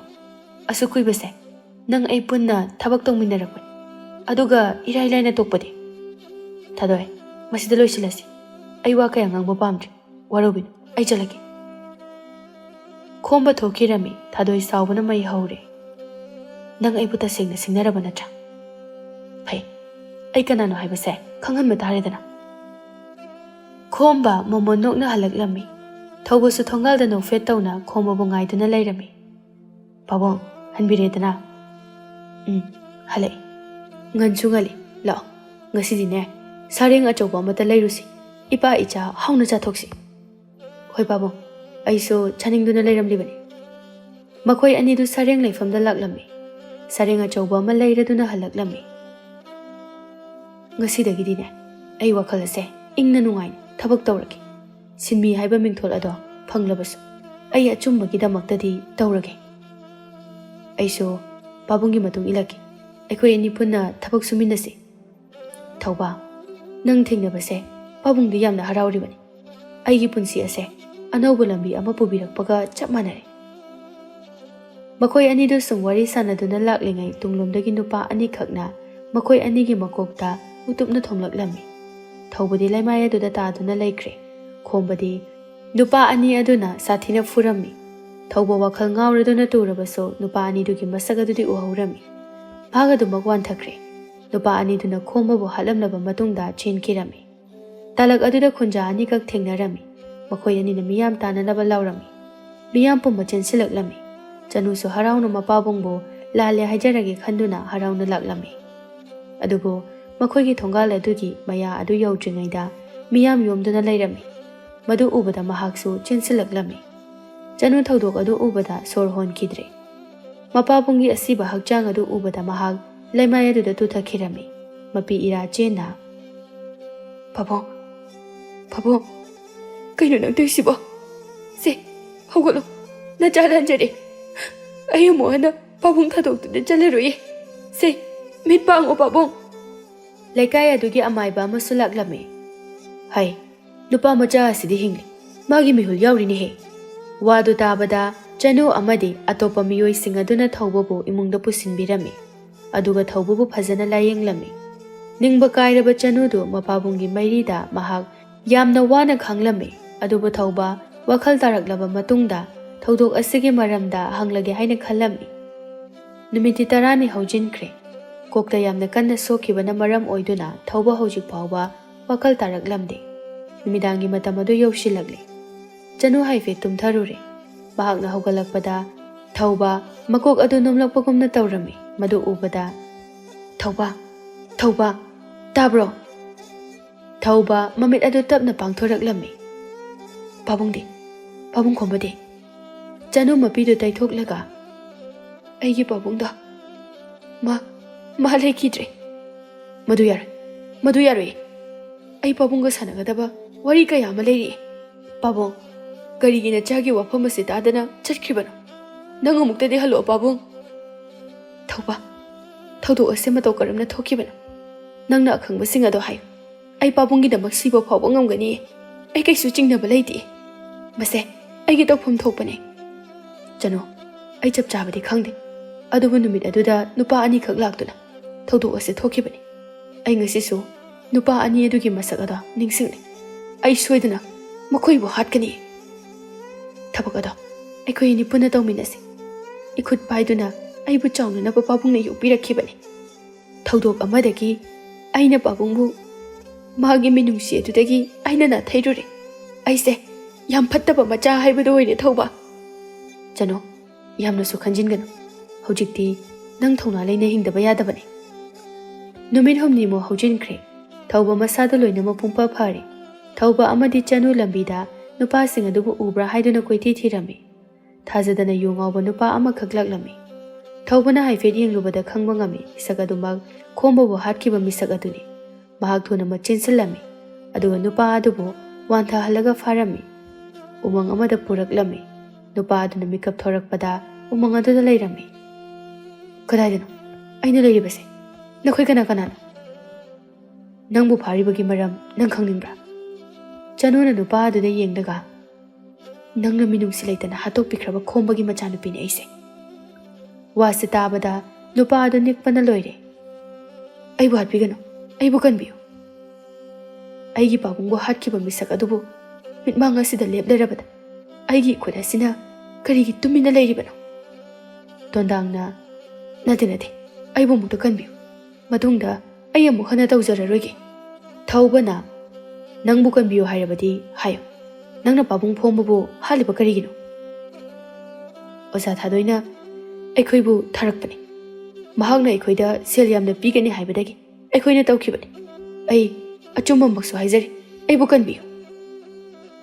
ꯑꯁꯨꯛ ꯀꯨꯏꯕꯁꯦ ꯅꯪ ꯑꯩ ꯄꯨꯟꯅ ꯊꯕꯛ ꯇꯧꯃꯤꯟꯅꯔꯛꯄꯅꯤ, ꯑꯗꯨꯒ ꯏꯔꯥꯏ ꯂꯥꯏꯅ ꯇꯣꯛꯄꯗꯤ?" "ꯊꯥꯗꯣꯏ, ꯃꯁꯤꯗ ꯂꯣꯏꯁꯤꯜꯂꯁꯤ꯫ ꯑꯩ ꯋꯥ ꯀꯌꯥ ꯉꯥꯡꯕ ꯄꯥꯝꯗ꯭ꯔꯦ꯫ ꯋꯥꯔꯧꯕꯤꯅꯨ, ꯑꯩ ꯆꯠꯂꯒꯦ꯫ ꯈꯣꯝꯕ ꯊꯣꯛꯈꯤꯔꯝꯃꯤ꯫ ꯊꯥꯗꯣꯏ ꯁꯥꯎꯕꯅ ꯃꯩ ꯍꯧꯔꯦ꯫ "ꯅꯪ ꯑꯩꯕꯨ ꯇꯁꯦꯡꯅ ꯁꯤꯡꯅꯔꯕ ꯅꯠꯇ꯭ꯔꯥ? ꯐꯩ, ꯑꯩ ꯀꯅꯥꯅꯣ ꯍꯥꯏꯕꯁꯦ ꯈꯪꯍꯟꯕ ꯇꯥꯔꯦꯗꯅ꯫" ꯈꯣꯝꯕ ꯃꯣꯃꯣꯟ ꯅꯣꯛꯅ ꯍꯜꯂꯛꯂꯝꯃꯤ꯫ ꯊꯧꯕꯁꯨ ꯊꯣꯡꯒꯥꯜꯗ ꯅꯣꯛꯐꯦꯠ ꯇꯧꯅ ꯈꯣꯝꯕꯕꯨ ꯉꯥꯏꯗꯨꯅ ꯂꯩꯔꯝꯃꯤ꯫ "ꯄꯥꯕꯨꯡ, ꯍꯟꯕꯤꯔꯦꯗꯅ?" "ꯎꯝ, ꯍꯜꯂꯛꯏ꯫ ꯉꯟꯁꯨ ꯉꯜꯂꯤ꯫ ꯂꯥꯛꯑꯣ, ꯉꯁꯤꯗꯤꯅꯦ, ꯁꯥꯔꯦꯡ ꯑꯆꯧꯕ ꯑꯃꯠꯇ ꯂꯩꯔꯨꯁꯤ꯫ ꯏꯄꯥ ꯏꯆꯥ ꯍꯥꯎꯅ ꯆꯥꯊꯣꯛꯁꯤ꯫" "ꯍꯣꯏ ꯄꯥꯕꯨꯡ, ꯑꯩꯁꯨ ꯆꯥꯅꯤꯡꯗꯨꯅ ꯂꯩꯔꯝꯂꯤꯕꯅꯤ꯫" ꯃꯈꯣꯏ ꯑꯅꯤꯗꯨ ꯁꯥꯔꯦꯡ ꯂꯩꯐꯝꯗ ꯂꯥꯛꯂꯝꯃꯤ꯫ ꯁꯥꯔꯦꯡ ꯑꯆꯧꯕ ꯑꯃ ꯂꯩꯔꯗꯨꯅ ꯍꯜꯂꯛꯂꯝꯃꯤ꯫ "ꯉꯁꯤꯗꯒꯤꯗꯤꯅꯦ, ꯑꯩ ꯋꯥꯈꯜ ꯑꯁꯦ ꯏꯪꯅ ꯅꯨꯡꯉꯥꯏꯅ ꯊꯕꯛ ꯇꯧꯔꯒꯦ꯫ ꯁꯤꯟꯃꯤ ꯍꯥꯏꯕ ꯃꯤꯡꯊꯣꯜ ꯑꯗꯣ ꯐꯪꯂꯕꯁꯨ, ꯑꯩ ꯑꯆꯨꯝꯕꯒꯤꯗꯃꯛꯇꯗꯤ ꯇꯧꯔꯒꯦ꯫ ꯑꯩꯁꯨ ꯄꯥꯕꯨꯡꯒꯤ ꯃꯇꯨꯡ ꯏꯜꯂꯛꯀꯦ꯫ ꯑꯩꯈꯣꯏ ꯑꯅꯤ ꯄꯨꯟꯅ ꯊꯕꯛ ꯁꯨꯃꯤꯟꯅꯁꯤ꯫" "ꯊꯧꯕ, ꯅꯪ ꯊꯦꯡꯅꯕꯁꯦ ꯄꯥꯕꯨꯡꯗꯤ ꯌꯥꯝꯅ ꯍꯔꯥꯎꯔꯤꯕꯅꯤ꯫ ꯑꯩꯒꯤ ꯄꯨꯟꯁꯤ ꯑꯁꯦ ꯑꯅꯧꯕ ꯂꯝꯕꯤ ꯑꯃ ꯄꯨꯕꯤꯔꯛꯄꯒ ꯆꯞ ꯃꯥꯟꯅꯔꯦ꯫" ꯃꯈꯣꯏ ꯑꯅꯤꯗꯨ ꯁꯨꯝ ꯋꯥꯔꯤ ꯁꯥꯟꯅꯗꯨꯅ ꯂꯥꯛꯂꯤꯉꯩ, ꯇꯨꯡꯂꯣꯝꯗꯒꯤ ꯅꯨꯄꯥ ꯑꯅꯤꯈꯛꯅ ꯃꯈꯣꯏ ꯑꯅꯤꯒꯤ ꯃꯀꯣꯛꯇ ꯎꯇꯨꯞꯅ ꯊꯣꯝꯂꯛꯂꯝꯃꯤ꯫ ꯊꯧꯕꯗꯤ ꯂꯩꯃꯥꯏ ꯑꯗꯨꯗ ꯇꯥꯗꯨꯅ ꯂꯩꯈ꯭ꯔꯦ꯫ ꯈꯣꯝꯕꯗꯤ ꯅꯨꯄꯥ ꯑꯅꯤ ꯑꯗꯨꯅ ꯁꯥꯊꯤꯅ ꯐꯨꯔꯝꯃꯤ꯫ ꯊꯧꯕ ꯋꯥꯈꯜ ꯉꯥꯎꯔꯗꯨꯅ ꯇꯨꯔꯕꯁꯨ ꯅꯨꯄꯥ ꯑꯅꯤꯗꯨꯒꯤ ꯃꯁꯛ ꯑꯗꯨꯗꯤ ꯎꯍꯧꯔꯝꯃꯤ꯫ ꯃꯍꯥꯛ ꯑꯗꯨꯃꯛ ꯋꯥꯟꯊꯈ꯭ꯔꯦ꯫ ꯅꯨꯄꯥ ꯑꯅꯤꯗꯨꯅ ꯈꯣꯝꯕꯕꯨ ꯍꯥꯠꯂꯝꯂꯕ ꯃꯇꯨꯡꯗ ꯆꯦꯟꯈꯤꯔꯝꯃꯤ꯫ ꯇꯥꯂꯛ ꯑꯗꯨꯗ ꯈꯨꯟꯖꯥ ꯑꯅꯤꯈꯛ ꯊꯦꯡꯅꯔꯝꯃꯤ꯫ ꯃꯈꯣꯏ ꯑꯅꯤꯅ ꯃꯤꯌꯥꯝ ꯇꯥꯅꯅꯕ ꯂꯥꯎꯔꯝꯃꯤ꯫ ꯃꯤꯌꯥꯝ ꯄꯨꯝꯕ ꯆꯦꯟꯁꯤꯜꯂꯛꯂꯝꯃꯤ꯫ ꯆꯅꯨꯁꯨ ꯍꯔꯥꯎꯅ ꯃꯄꯥꯕꯨꯡꯕꯨ ꯂꯥꯜꯂꯦ ꯍꯥꯏꯖꯔꯒꯦ ꯈꯟꯗꯨꯅ ꯍꯔꯥꯎꯅ ꯂꯥꯛꯂꯝꯃꯤ꯫ ꯑꯗꯨꯕꯨ ꯃꯈꯣꯏꯒꯤ ꯊꯣꯡꯒꯥꯜ ꯑꯗꯨꯒꯤ ꯃꯌꯥ ꯑꯗꯨ ꯌꯧꯗ꯭ꯔꯤꯉꯩꯗ ꯃꯤꯌꯥꯝ ꯌꯣꯝꯗꯨꯅ ꯂꯩꯔꯝꯃꯤ꯫ ꯃꯗꯨ ꯎꯕꯗ ꯃꯍꯥꯛꯁꯨ ꯆꯦꯟꯁꯤꯜꯂꯛꯂꯝꯃꯤ꯫ ꯆꯅꯨ ꯊꯧꯗꯣꯛ ꯑꯗꯨ ꯎꯕꯗ ꯁꯣꯔ ꯍꯣꯟꯈꯤꯗ꯭ꯔꯦ꯫ ꯃꯄꯥꯕꯨꯡꯒꯤ ꯑꯁꯤꯕ ꯍꯛꯆꯥꯡ ꯑꯗꯨ ꯎꯕꯗ ꯃꯍꯥꯛ ꯂꯩꯃꯥꯏ ꯑꯗꯨꯗ ꯇꯨꯊꯈꯤꯔꯝꯃꯤ꯫ ꯃꯄꯤ ꯏꯔꯥ ꯆꯦꯟꯅ, "ꯄꯥꯕꯨꯡ, ꯄꯥꯕꯨꯡ, ꯀꯩꯅꯣ ꯅꯪ ꯇꯧꯔꯤꯁꯤꯕꯣ? ꯁꯦ, ꯍꯧꯒꯠꯂꯣ, ꯅꯆꯥ ꯂꯥꯟꯖꯔꯦ꯫ ꯑꯩ ꯑꯃꯨꯛ ꯍꯟꯅ ꯄꯥꯕꯨꯡ ꯊꯥꯗꯣꯛꯇꯨꯅ ꯆꯠꯂꯔꯣꯏꯌꯦ꯫ ꯁꯦ, ꯃꯤꯠ ꯄꯥꯡꯉꯣ ꯄꯥꯕꯨꯡ꯫" ꯂꯩꯀꯥꯏ ꯑꯗꯨꯒꯤ ꯑꯃꯥꯏꯕ ꯑꯃꯁꯨ ꯂꯥꯛꯂꯝꯃꯤ꯫ "ꯍꯩ, ꯅꯨꯄꯥ ꯃꯆꯥ ꯑꯁꯤꯗꯤ ꯍꯤꯡꯂꯤ, ꯃꯥꯒꯤ ꯃꯤꯍꯨꯜ ꯌꯥꯎꯔꯤꯅꯦꯍꯦ꯫" ꯋꯥꯗꯨ ꯇꯥꯕꯗ ꯆꯅꯨ ꯑꯃꯗꯤ ꯑꯇꯣꯞꯄ ꯃꯤꯑꯣꯏꯁꯤꯡ ꯑꯗꯨꯅ ꯊꯧꯕꯕꯨ ꯏꯃꯨꯡꯗ ꯄꯨꯁꯤꯟꯕꯤꯔꯝꯃꯤ꯫ ꯑꯗꯨꯒ ꯊꯧꯕꯕꯨ ꯐꯖꯅ ꯂꯥꯌꯦꯡꯂꯝꯃꯤ꯫ ꯅꯤꯡꯕ ꯀꯥꯏꯔꯕ ꯆꯅꯨꯗꯨ ꯃꯄꯥꯕꯨꯡꯒꯤ ꯃꯩꯔꯤꯗ ꯃꯍꯥꯛ ꯌꯥꯝꯅ ꯋꯥꯅ ꯈꯥꯡꯂꯝꯃꯤ꯫ ꯑꯗꯨꯕꯨ ꯊꯧꯕ ꯋꯥꯈꯜ ꯇꯥꯔꯛꯂꯕ ꯃꯇꯨꯡꯗ ꯊꯧꯗꯣꯛ ꯑꯁꯤꯒꯤ ꯃꯔꯝꯗ ꯍꯪꯂꯒꯦ ꯍꯥꯏꯅ ꯈꯜꯂꯝꯃꯤ꯫ ꯅꯨꯃꯤꯠꯇꯤ ꯇꯔꯥꯅꯤ ꯍꯧꯖꯤꯟꯈ꯭ꯔꯦ꯫ ꯀꯣꯛꯇ ꯌꯥꯝꯅ ꯀꯟꯅ ꯁꯣꯛꯈꯤꯕꯅ ꯃꯔꯝ ꯑꯣꯏꯗꯨꯅ ꯊꯧꯕ ꯍꯧꯖꯤꯛ ꯐꯥꯎꯕ ꯋꯥꯈꯜ ꯇꯥꯔꯛꯂꯝꯗꯦ꯫ ꯅꯨꯃꯤꯗꯥꯡꯒꯤ ꯃꯇꯝ ꯑꯗꯨ ꯌꯧꯁꯤꯜꯂꯛꯂꯦ꯫ ꯆꯅꯨ ꯍꯥꯏꯐꯦꯠ ꯇꯨꯝꯊꯔꯨꯔꯦ꯫ ꯃꯍꯥꯛꯅ ꯍꯧꯒꯠꯂꯛꯄꯗ ꯊꯧꯕ ꯃꯀꯣꯛ ꯑꯗꯨ ꯅꯣꯝꯂꯛꯄꯒꯨꯝꯅ ꯇꯧꯔꯝꯃꯤ꯫ ꯃꯗꯨ ꯎꯕꯗ, "ꯊꯧꯕ, ꯊꯧꯕ, ꯇꯥꯕ꯭ꯔꯣ?" ꯊꯧꯕ ꯃꯃꯤꯠ ꯑꯗꯨ ꯇꯞꯅ ꯄꯥꯡꯊꯣꯔꯛꯂꯝꯃꯤ꯫ "ꯄꯥꯕꯨꯡꯗꯤ? ꯄꯥꯕꯨꯡ ꯈꯣꯝꯕꯗꯤ?" ꯆꯅꯨ ꯃꯄꯤꯗꯨ ꯇꯩꯊꯣꯛꯂꯒ, "ꯑꯩꯒꯤ ꯄꯥꯕꯨꯡꯗꯣ, ꯃꯥ, ꯃꯥ ꯂꯩꯈꯤꯗ꯭ꯔꯦ꯫ ꯃꯗꯨ ꯌꯥꯔꯣꯏ, ꯃꯗꯨ ꯌꯥꯔꯣꯏ꯫ ꯑꯩ ꯄꯥꯕꯨꯡꯒ ꯁꯥꯟꯅꯒꯗꯕ ꯋꯥꯔꯤ ꯀꯌꯥ ꯑꯃ ꯂꯩꯔꯤ꯫ ꯄꯥꯕꯨꯡ, ꯀꯔꯤꯒꯤ ꯅꯆꯥꯒꯤ ꯋꯥꯐꯝ ꯑꯁꯤ ꯇꯥꯗꯅ ꯆꯠꯈ꯭ꯔꯤꯕꯅꯣ? ꯅꯪ ꯑꯃꯨꯛꯇꯗꯤ ꯍꯜꯂꯛꯑꯣ ꯄꯥꯕꯨꯡ꯫ ꯊꯧꯕ, ꯊꯧꯗꯣꯛ ꯑꯁꯤ ꯃꯇꯧ ꯀꯔꯝꯅ ꯊꯣꯛꯈꯤꯕꯅꯣ? ꯅꯪꯅ ꯑꯈꯪꯕꯁꯤꯡ ꯑꯗꯣ ꯍꯥꯏꯌꯨ꯫ ꯑꯩ ꯄꯥꯕꯨꯡꯒꯤꯗꯃꯛ ꯁꯤꯕ ꯐꯥꯎꯕ ꯉꯝꯒꯅꯤ꯫ ꯑꯩ ꯀꯩꯁꯨ ꯆꯤꯡꯅꯕ ꯂꯩꯇꯦ꯫ ꯃꯁꯦ ꯑꯩꯒꯤ ꯇꯧꯐꯝ ꯊꯣꯛꯄꯅꯦ꯫ ꯆꯅꯨ, ꯑꯩ ꯆꯞ ꯆꯥꯕꯗꯤ ꯈꯪꯗꯦ, ꯑꯗꯨꯕꯨ ꯅꯨꯃꯤꯠ ꯑꯗꯨꯗ ꯅꯨꯄꯥ ꯑꯅꯤꯈꯛ ꯂꯥꯛꯇꯨꯅ ꯊꯧꯗꯣꯛ ꯑꯁꯤ ꯊꯣꯛꯈꯤꯕꯅꯤ꯫ ꯑꯩ ꯉꯁꯤꯁꯨ ꯅꯨꯄꯥ ꯑꯅꯤ ꯑꯗꯨꯒꯤ ꯃꯁꯛ ꯑꯗꯣ ꯅꯤꯡꯁꯤꯡꯂꯤ꯫ ꯑꯩ ꯁꯣꯏꯗꯅ ꯃꯈꯣꯏꯕꯨ ꯍꯥꯠꯀꯅꯤ꯫ ꯊꯕꯛ ꯑꯗꯣ ꯑꯩꯈꯣꯏ ꯑꯅꯤ ꯄꯨꯟꯅ ꯇꯧꯃꯤꯟꯅꯁꯤ꯫ ꯏꯈꯨꯠ ꯄꯥꯏꯗꯨꯅ ꯑꯩꯕꯨ ꯆꯥꯎꯅꯅꯕ ꯄꯥꯕꯨꯡꯅ ꯌꯣꯛꯄꯤꯔꯛꯈꯤꯕꯅꯤ꯫ ꯊꯧꯗꯣꯛ ꯑꯃꯗꯒꯤ ꯑꯩꯅ ꯄꯥꯕꯨꯡꯕꯨ ꯃꯥꯒꯤ ꯃꯤꯅꯨꯡꯁꯤ ꯑꯗꯨꯗꯒꯤ ꯑꯩꯅ ꯅꯥꯊꯩꯔꯨꯔꯦ꯫ ꯑꯩꯁꯦ ꯌꯥꯝ ꯐꯠꯇꯕ ꯃꯆꯥ ꯍꯥꯏꯕꯗꯨ ꯑꯣꯏꯔꯦ, ꯊꯧꯕ꯫" "ꯆꯅꯨ, ꯌꯥꯝꯅꯁꯨ ꯈꯟꯖꯤꯟꯒꯅꯨ꯫ ꯍꯧꯖꯤꯛꯇꯤ ꯅꯪ ꯊꯧꯅꯥ ꯂꯩꯅ ꯍꯤꯡꯗꯕ ꯌꯥꯗꯕꯅꯤ꯫" ꯅꯨꯃꯤꯠ ꯍꯨꯝꯅꯤꯃꯨꯛ ꯍꯧꯖꯤꯟꯈ꯭ꯔꯦ꯫ ꯊꯧꯕ ꯃꯁꯥꯗ ꯂꯣꯏꯅ ꯃꯄꯨꯡ ꯐꯥ ꯐꯔꯦ꯫ ꯊꯧꯕ ꯑꯃꯗꯤ ꯆꯅꯨ ꯂꯝꯕꯤꯗ ꯅꯨꯄꯥꯁꯤꯡ ꯑꯗꯨꯕꯨ ꯎꯕ꯭ꯔꯥ ꯍꯥꯏꯗꯨꯅ ꯀꯣꯏꯊꯤ ꯊꯤꯔꯝꯃꯤ꯫ ꯊꯥꯖꯗꯅ ꯌꯨ ꯉꯥꯎꯕ ꯅꯨꯄꯥ ꯑꯃꯈꯛ ꯂꯥꯛꯂꯝꯃꯤ꯫ ꯊꯧꯕꯅ ꯍꯥꯏꯐꯦꯠ ꯌꯦꯡꯂꯨꯕꯗ ꯈꯪꯕ ꯉꯝꯃꯤ, ꯃꯤꯁꯛ ꯑꯗꯨꯃꯛ ꯈꯣꯝꯕꯕꯨ ꯍꯥꯠꯈꯤꯕ ꯃꯤꯁꯛ ꯑꯗꯨꯅꯤ꯫ ꯃꯍꯥꯛ ꯊꯨꯅꯃꯛ ꯆꯦꯟꯁꯤꯜꯂꯝꯃꯤ, ꯑꯗꯨꯒ ꯅꯨꯄꯥ ꯑꯗꯨꯕꯨ ꯋꯥꯟꯊꯍꯜꯂꯒ ꯐꯥꯔꯝꯃꯤ꯫ ꯎꯃꯪ ꯑꯃꯗ ꯄꯨꯔꯛꯂꯝꯃꯤ꯫ ꯅꯨꯄꯥ ꯑꯗꯨꯅ ꯃꯤꯀꯞ ꯊꯣꯔꯛꯄꯗ ꯎꯃꯪ ꯑꯗꯨꯗ ꯂꯩꯔꯝꯃꯤ꯫ "ꯀꯗꯥꯏꯗꯅꯣ ꯑꯩꯅ ꯂꯩꯔꯤꯕꯁꯦ? ꯅꯈꯣꯏ ꯀꯅꯥ ꯀꯅꯥꯅꯣ? ꯅꯪꯕꯨ ꯐꯥꯔꯤꯕꯒꯤ ꯃꯔꯝ ꯅꯪ ꯈꯪꯅꯤꯡꯕ꯭ꯔꯥ?" ꯆꯅꯨꯅ ꯅꯨꯄꯥ ꯑꯗꯨꯗ ꯌꯦꯡꯂꯒ, "ꯅꯪꯅ ꯃꯤꯅꯨꯡꯁꯤ ꯂꯩꯇꯅ ꯍꯥꯠꯇꯣꯛꯄꯤꯈ꯭ꯔꯕ ꯈꯣꯝꯕꯒꯤ ꯃꯆꯥꯅꯨꯄꯤꯅꯤ ꯑꯩꯁꯦ꯫" ꯋꯥꯁꯤ ꯇꯥꯕꯗ ꯅꯨꯄꯥ ꯑꯗꯨ ꯅꯤꯛꯄꯅ ꯂꯣꯏꯔꯦ꯫ "ꯑꯩꯕꯨ ꯍꯥꯠꯄꯤꯒꯅꯨ, ꯑꯩꯕꯨ ꯀꯟꯕꯤꯌꯨ꯫ ꯑꯩꯒꯤ ꯄꯥꯕꯨꯡꯕꯨ ꯍꯥꯠꯈꯤꯕ ꯃꯤꯁꯛ ꯑꯗꯨꯕꯨ ꯃꯤꯠꯃꯥꯡ ꯑꯁꯤꯗ ꯂꯦꯞ ꯂꯩꯔꯕꯗ ꯑꯩꯒꯤ ꯏꯈꯨꯠ ꯑꯁꯤꯅ ꯀꯔꯤꯒꯤ ꯇꯨꯃꯤꯟꯅ ꯂꯩꯔꯤꯕꯅꯣ? ꯇꯣꯟꯗꯥꯡꯅ, "ꯅꯠꯇꯦ, ꯅꯠꯇꯦ, ꯑꯩꯕꯨ ꯑꯃꯨꯛꯇ ꯀꯟꯕꯤꯌꯨ꯫ ꯃꯇꯨꯡꯗ ꯑꯩ ꯑꯃꯨꯛ ꯍꯟꯅ ꯇꯧꯖꯔꯔꯣꯏꯒꯦ꯫ ꯊꯧꯕꯅ, ꯅꯪꯕꯨ ꯀꯟꯕꯤꯌꯨ ꯍꯥꯏꯔꯕꯗꯤ ꯍꯥꯏꯌꯨ꯫ ꯅꯪꯅ ꯄꯥꯕꯨꯡ ꯐꯣꯝꯕꯕꯨ ꯍꯥꯠꯂꯤꯕ ꯀꯔꯤꯒꯤꯅꯣ?" ꯑꯣꯖꯥ ꯊꯥꯗꯣꯏꯅ ꯑꯩꯈꯣꯏꯕꯨ ꯊꯥꯔꯛꯄꯅꯤ꯫ ꯃꯍꯥꯛꯅ ꯑꯩꯈꯣꯏꯗ ꯁꯦꯜ ꯌꯥꯝꯅ ꯄꯤꯒꯅꯤ ꯍꯥꯏꯕꯗꯒꯤ ꯑꯩꯈꯣꯏꯅ ꯇꯧꯈꯤꯕꯅꯤ꯫ ꯑꯩ ꯑꯆꯨꯝꯕꯃꯛꯁꯨ ꯍꯥꯏꯖꯔꯤ, ꯑꯩꯕꯨ ꯀꯟꯕꯤꯌꯨ꯫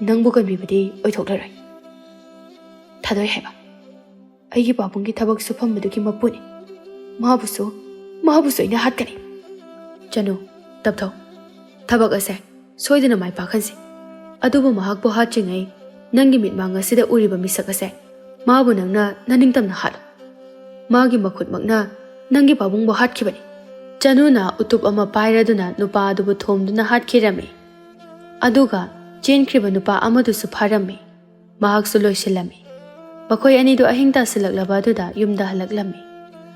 ꯅꯪꯕꯨ ꯀꯟꯕꯤꯕꯗꯤ ꯑꯣꯏꯊꯣꯛꯂꯔꯣꯏ꯫ ꯊꯥꯗꯣꯏ ꯍꯥꯏꯕ, ꯑꯩꯒꯤ ꯄꯥꯕꯨꯡꯒꯤ ꯊꯕꯛ ꯁꯨꯐꯝ ꯑꯗꯨꯒꯤ ꯃꯄꯨꯅꯤ꯫ ꯃꯥꯕꯨꯁꯨ, ꯃꯥꯕꯨꯁꯨ ꯑꯩꯅ ꯍꯥꯠꯀꯅꯤ꯫ ꯆꯅꯨ, ꯇꯞꯊꯧ꯫ ꯊꯕꯛ ꯑꯁꯦ ꯁꯣꯏꯗꯅ ꯃꯥꯏ ꯄꯥꯛꯍꯟꯁꯤ꯫ ꯑꯗꯨꯕꯨ ꯃꯍꯥꯛꯄꯨ ꯍꯥꯠꯇ꯭ꯔꯤꯉꯩ ꯅꯪꯒꯤ ꯃꯤꯠꯃꯥꯡ ꯑꯁꯤꯗ ꯎꯔꯤꯕ ꯃꯤꯁꯛ ꯑꯁꯦ, ꯃꯥꯕꯨ ꯅꯪꯅ ꯅꯅꯤꯡꯇꯝꯅ ꯍꯥꯠꯂꯨ꯫ ꯃꯥꯒꯤ ꯃꯈꯨꯠꯃꯛꯅ ꯅꯪꯒꯤ ꯄꯥꯕꯨꯡꯕꯨ ꯍꯥꯠꯈꯤꯕꯅꯤ꯫ ꯆꯅꯨꯅ ꯎꯇꯨꯞ ꯑꯃ ꯄꯥꯏꯔꯗꯨꯅ ꯅꯨꯄꯥ ꯑꯗꯨꯕꯨ ꯊꯣꯝꯗꯨꯅ ꯍꯥꯠꯈꯤꯔꯝꯃꯤ꯫ ꯑꯗꯨꯒ ꯆꯦꯟꯈ꯭ꯔꯤꯕ ꯅꯨꯄꯥ ꯑꯃꯗꯨꯁꯨ ꯐꯥꯔꯝꯃꯤ꯫ ꯃꯍꯥꯛꯁꯨ ꯂꯣꯏꯁꯤꯜꯂꯝꯃꯤ꯫ ꯃꯈꯣꯏ ꯑꯅꯤꯗꯨ ꯑꯍꯤꯡ ꯇꯥꯁꯤꯜꯂꯛꯂꯕ ꯑꯗꯨꯗ ꯌꯨꯝꯗ ꯍꯜꯂꯛꯂꯝꯃꯤ꯫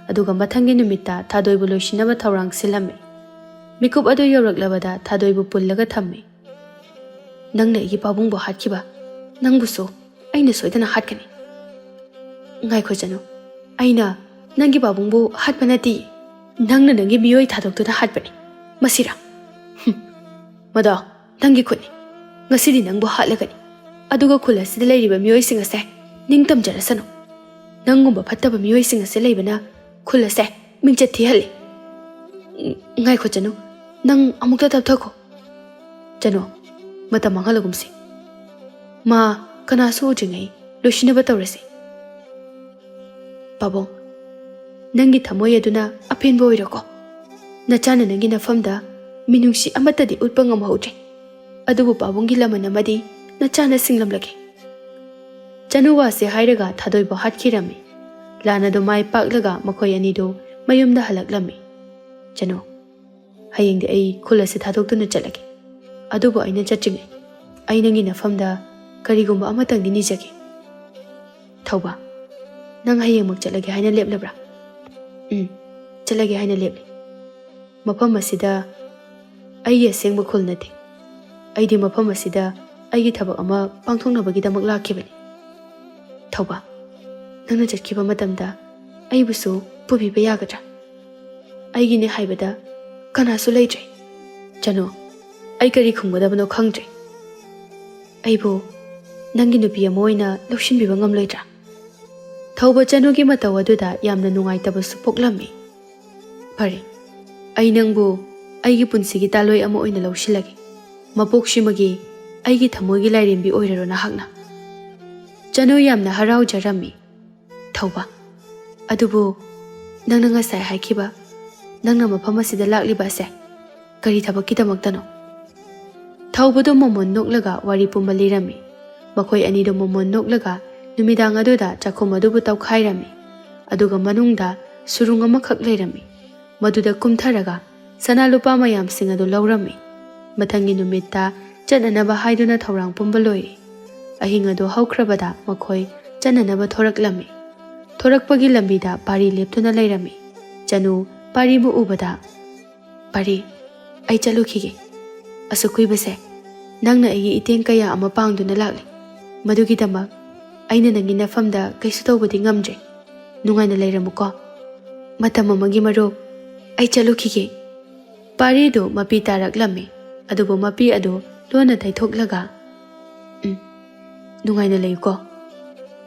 ꯑꯗꯨꯒ ꯃꯊꯪꯒꯤ ꯅꯨꯃꯤꯠꯇ ꯊꯥꯗꯣꯏꯕꯨ ꯂꯣꯏꯁꯤꯟꯅꯕ ꯊꯧꯔꯥꯡ ꯁꯤꯜꯂꯝꯃꯤ꯫ ꯃꯤꯀꯨꯞ ꯑꯗꯨ ꯌꯧꯔꯛꯂꯕꯗ ꯊꯥꯗꯣꯏꯕꯨ ꯄꯨꯜꯂꯒ ꯊꯝꯃꯤ꯫ "ꯅꯪꯅ ꯑꯩꯒꯤ ꯄꯥꯕꯨꯡꯕꯨ ꯍꯥꯠꯈꯤꯕ, ꯅꯪꯕꯨꯁꯨ ꯑꯩꯅ ꯁꯣꯏꯗꯅ ꯍꯥꯠꯀꯅꯤ꯫" "ꯉꯥꯏꯈꯣ ꯆꯅꯨ, ꯑꯩꯅ ꯅꯪꯒꯤ ꯄꯥꯕꯨꯡꯕꯨ ꯍꯥꯠꯄ ꯅꯠꯇꯦ꯫ ꯅꯪꯅ ꯅꯪꯒꯤ ꯃꯤꯑꯣꯏ ꯊꯥꯗꯣꯛꯇꯨꯅ ꯍꯥꯠꯄꯅꯤ꯫ ꯃꯁꯤꯔꯥ? ꯍꯨꯝ꯫ ꯃꯗꯣ ꯅꯪꯒꯤ ꯈꯨꯠꯅꯤ꯫ ꯉꯁꯤꯗꯤ ꯅꯪꯕꯨ ꯍꯥꯠꯂꯒꯅꯤ꯫ ꯑꯗꯨꯒ ꯈꯨꯜ ꯑꯁꯤꯗ ꯂꯩꯔꯤꯕ ꯃꯤꯑꯣꯏꯁꯤꯡ ꯑꯁꯦ ꯅꯤꯡꯇꯝꯖꯔꯁꯅꯨ꯫ ꯅꯪꯒꯨꯝꯕ ꯐꯠꯇꯕ ꯃꯤꯑꯣꯏꯁꯤꯡ ꯑꯁꯦ ꯂꯩꯕꯅ ꯈꯨꯜ ꯑꯁꯦ ꯃꯤꯡꯆꯠ ꯊꯤꯍꯜꯂꯤ꯫" "ꯎꯝ, ꯉꯥꯏꯈꯣ ꯆꯅꯨ, ꯅꯪ ꯑꯃꯨꯛꯇ ꯇꯞꯊꯈꯣ꯫ ꯆꯅꯨ, ꯃꯇꯝ ꯃꯥꯡꯍꯜꯂꯒꯨꯝꯁꯤ꯫ ꯃꯥ ꯀꯅꯥꯁꯨ ꯎꯗ꯭ꯔꯤꯉꯩ ꯂꯣꯏꯁꯤꯟꯅꯕ ꯇꯧꯔꯁꯤ꯫" "ꯄꯥꯕꯨꯡ, ꯅꯪꯒꯤ ꯊꯃꯣꯏ ꯑꯗꯨꯅ ꯑꯄꯦꯟꯕ ꯑꯣꯏꯔꯣꯀꯣ꯫ ꯅꯆꯥꯅ ꯅꯪꯒꯤ ꯅꯐꯝꯗ ꯃꯤꯅꯨꯡꯁꯤ ꯑꯃꯠꯇꯗꯤ ꯎꯠꯄ ꯉꯝꯍꯧꯗ꯭ꯔꯦ꯫ ꯑꯗꯨꯕꯨ ꯄꯥꯕꯨꯡꯒꯤ ꯂꯃꯟ ꯑꯃꯗꯤ ꯅꯆꯥꯅ ꯁꯤꯡꯂꯝꯂꯒꯦ꯫" ꯆꯅꯨ ꯋꯥꯁꯦ ꯍꯥꯏꯔꯒ ꯊꯥꯗꯣꯏꯕꯨ ꯍꯥꯠꯈꯤꯔꯝꯃꯤ꯫ ꯂꯥꯟ ꯑꯗꯨ ꯃꯥꯏ ꯄꯥꯛꯂꯒ ꯃꯈꯣꯏ ꯑꯅꯤꯗꯨ ꯃꯌꯨꯝꯗ ꯍꯜꯂꯛꯂꯝꯃꯤ꯫ "ꯆꯅꯨ, ꯍꯌꯦꯡꯗꯤ ꯑꯩ ꯈꯨꯜ ꯑꯁꯤ ꯊꯥꯗꯣꯛꯇꯨꯅ ꯆꯠꯂꯒꯦ꯫ ꯑꯗꯨꯕꯨ ꯑꯩꯅ ꯆꯠꯇ꯭ꯔꯤꯉꯩ ꯑꯩ ꯅꯪꯒꯤ ꯅꯐꯝꯗ ꯀꯔꯤꯒꯨꯝꯕ ꯑꯃꯇꯪꯗꯤ ꯅꯤꯖꯒꯦ꯫" "ꯊꯧꯕ, ꯅꯪ ꯍꯌꯦꯡꯃꯛ ꯆꯠꯂꯒꯦ ꯍꯥꯏꯅ ꯂꯦꯞꯂꯕ꯭ꯔꯥ?" "ꯎꯝ, ꯆꯠꯂꯒꯦ ꯍꯥꯏꯅ ꯂꯦꯞꯂꯤ꯫" "ꯃꯐꯝ ꯑꯁꯤꯗ ꯑꯩꯒꯤ ꯑꯁꯦꯡꯕ ꯈꯨꯜ ꯅꯠꯇꯦ꯫ ꯑꯩꯗꯤ ꯃꯐꯝ ꯑꯁꯤꯗ ꯑꯩꯒꯤ ꯊꯕꯛ ꯑꯃ ꯄꯥꯡꯊꯣꯛꯅꯕꯒꯤꯗꯃꯛ ꯂꯥꯛꯈꯤꯕꯅꯤ꯫ ꯊꯧꯕ, ꯅꯪꯅ ꯆꯠꯈꯤꯕ ꯃꯇꯝꯗ ꯑꯩꯕꯨꯁꯨ ꯄꯨꯕꯤꯕ ꯌꯥꯒꯗ꯭ꯔꯥ? ꯑꯩꯒꯤꯅꯦ ꯍꯥꯏꯕꯗ ꯀꯅꯥꯁꯨ ꯂꯩꯇ꯭ꯔꯦ꯫ ꯆꯅꯨ, ꯑꯩ ꯀꯔꯤ ꯈꯨꯝꯒꯗꯕꯅꯣ ꯈꯪꯗ꯭ꯔꯦ꯫ ꯑꯩꯕꯨ ꯅꯪꯒꯤ ꯅꯨꯄꯤ ꯑꯃ ꯑꯣꯏꯅ ꯂꯧꯁꯤꯟꯕꯤꯕ ꯉꯝꯂꯣꯏꯗ꯭ꯔꯥ? ꯊꯧꯕ ꯆꯅꯨꯒꯤ ꯃꯇꯧ ꯑꯗꯨꯗ ꯌꯥꯝꯅ ꯅꯨꯡꯉꯥꯏꯇꯕꯁꯨ ꯄꯣꯛꯂꯝꯃꯤ꯫ ꯐꯔꯦ, ꯑꯩ ꯅꯪꯕꯨ ꯑꯩꯒꯤ ꯄꯨꯟꯁꯤꯒꯤ ꯇꯥꯂꯣꯏ ꯑꯃ ꯑꯣꯏꯅ ꯂꯧꯁꯤꯜꯂꯒꯦ꯫ ꯃꯄꯣꯛꯁꯤꯃꯒꯤ ꯑꯩꯒꯤ ꯊꯃꯣꯏꯒꯤ ꯂꯥꯏꯔꯦꯝꯕꯤ ꯑꯣꯏꯔꯔꯣ ꯅꯍꯥꯛꯅ꯫ ꯆꯅꯨ ꯌꯥꯝꯅ ꯍꯔꯥꯎꯖꯔꯝꯃꯤ꯫ ꯊꯧꯕ, ꯑꯗꯨꯕꯨ ꯅꯪꯅ ꯉꯁꯥꯏ ꯍꯥꯏꯈꯤꯕ, ꯅꯪꯅ ꯃꯐꯝ ꯑꯁꯤꯗ ꯂꯥꯛꯂꯤꯕ ꯑꯁꯦ ꯀꯔꯤ ꯊꯕꯛꯀꯤꯗꯃꯛꯇꯅꯣ? ꯊꯧꯕꯗꯨ ꯃꯣꯃꯣꯟ ꯅꯣꯛꯂꯒ ꯋꯥꯔꯤ ꯄꯨꯝꯕ ꯂꯤꯔꯝꯃꯤ꯫ ꯃꯈꯣꯏ ꯑꯅꯤꯗꯨ ꯃꯣꯃꯣꯟ ꯅꯣꯛꯂꯒ ꯅꯨꯃꯤꯗꯥꯡ ꯑꯗꯨꯗ ꯆꯥꯛꯈꯨꯝ ꯑꯗꯨꯕꯨ ꯇꯧꯈꯥꯏꯔꯝꯃꯤ꯫ ꯑꯗꯨꯒ ꯃꯅꯨꯡꯗ ꯁꯨꯔꯨꯡ ꯑꯃꯈꯛ ꯂꯩꯔꯝꯃꯤ꯫ ꯃꯗꯨꯗ ꯀꯨꯝꯊꯔꯒ ꯁꯅꯥ ꯂꯨꯄꯥ ꯃꯌꯥꯝꯁꯤꯡ ꯑꯗꯨ ꯂꯧꯔꯝꯃꯤ꯫ ꯃꯊꯪꯒꯤ ꯅꯨꯃꯤꯠꯇ ꯆꯠꯅꯅꯕ ꯍꯥꯏꯗꯨꯅ ꯊꯧꯔꯥꯡ ꯄꯨꯝꯕ ꯂꯣꯏꯔꯦ꯫ ꯑꯍꯤꯡ ꯑꯗꯨ ꯍꯧꯈ꯭ꯔꯕꯗ ꯃꯈꯣꯏ ꯆꯠꯅꯅꯕ ꯊꯣꯔꯛꯂꯝꯃꯤ꯫ ꯊꯣꯔꯛꯄꯒꯤ ꯂꯝꯕꯤꯗ ꯄꯥꯔꯤ ꯂꯦꯞꯇꯨꯅ ꯂꯩꯔꯝꯃꯤ꯫ ꯆꯅꯨ ꯄꯥꯔꯤꯕꯨ ꯎꯕꯗ, "ꯄꯥꯔꯤ, ꯑꯩ ꯆꯠꯂꯨꯈꯤꯒꯦ꯫ ꯑꯁꯨꯛ ꯀꯨꯏꯕꯁꯦ ꯅꯪꯅ ꯑꯩꯒꯤ ꯏꯇꯦꯡ ꯀꯌꯥ ꯑꯃ ꯄꯥꯡꯗꯨꯅ ꯂꯥꯛꯂꯤ꯫ ꯃꯗꯨꯒꯤꯗꯃꯛ ꯑꯩꯅ ꯅꯪꯒꯤ ꯅꯐꯝꯗ ꯀꯩꯁꯨ ꯇꯧꯕꯗꯤ ꯉꯝꯗ꯭ꯔꯦ꯫ ꯅꯨꯡꯉꯥꯏꯅ ꯂꯩꯔꯝꯃꯨꯀꯣ꯫ ꯃꯇꯝ ꯑꯃꯒꯤ ꯃꯔꯨꯞ, ꯑꯩ ꯆꯠꯂꯨꯈꯤꯒꯦ꯫" ꯄꯥꯔꯤꯗꯨ ꯃꯄꯤ ꯇꯥꯔꯛꯂꯝꯃꯤ꯫ ꯑꯗꯨꯕꯨ ꯃꯄꯤ ꯑꯗꯨ ꯂꯣꯟꯅ ꯇꯩꯊꯣꯛꯂꯒ, "ꯎꯝ, ꯅꯨꯡꯉꯥꯏꯅ ꯂꯩꯌꯨꯀꯣ꯫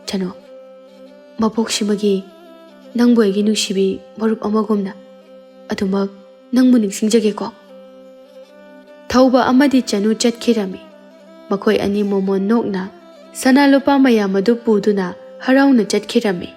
ꯆꯅꯨ, ꯃꯄꯣꯛꯁꯤꯃꯒꯤ ꯅꯪꯕꯨ ꯑꯩꯒꯤ ꯅꯨꯡꯁꯤꯕꯤ ꯃꯔꯨꯞ ꯑꯃꯒꯨꯝꯅ ꯑꯗꯨꯃꯛ ꯅꯪꯕꯨ ꯅꯤꯡꯁꯤꯡꯖꯒꯦꯀꯣ꯫" ꯊꯧꯕ ꯑꯃꯗꯤ ꯆꯅꯨ ꯆꯠꯈꯤꯔꯝꯃꯤ꯫ ꯃꯈꯣꯏ ꯑꯅꯤ ꯃꯣꯃꯣꯟ ꯅꯣꯛꯅ ꯁꯅꯥ ꯂꯨꯄꯥ ꯃꯌꯥꯝ ꯑꯗꯨ ꯄꯨꯗꯨꯅ ꯍꯔꯥꯎꯅ ꯆꯠꯈꯤꯔꯝꯃꯤ꯫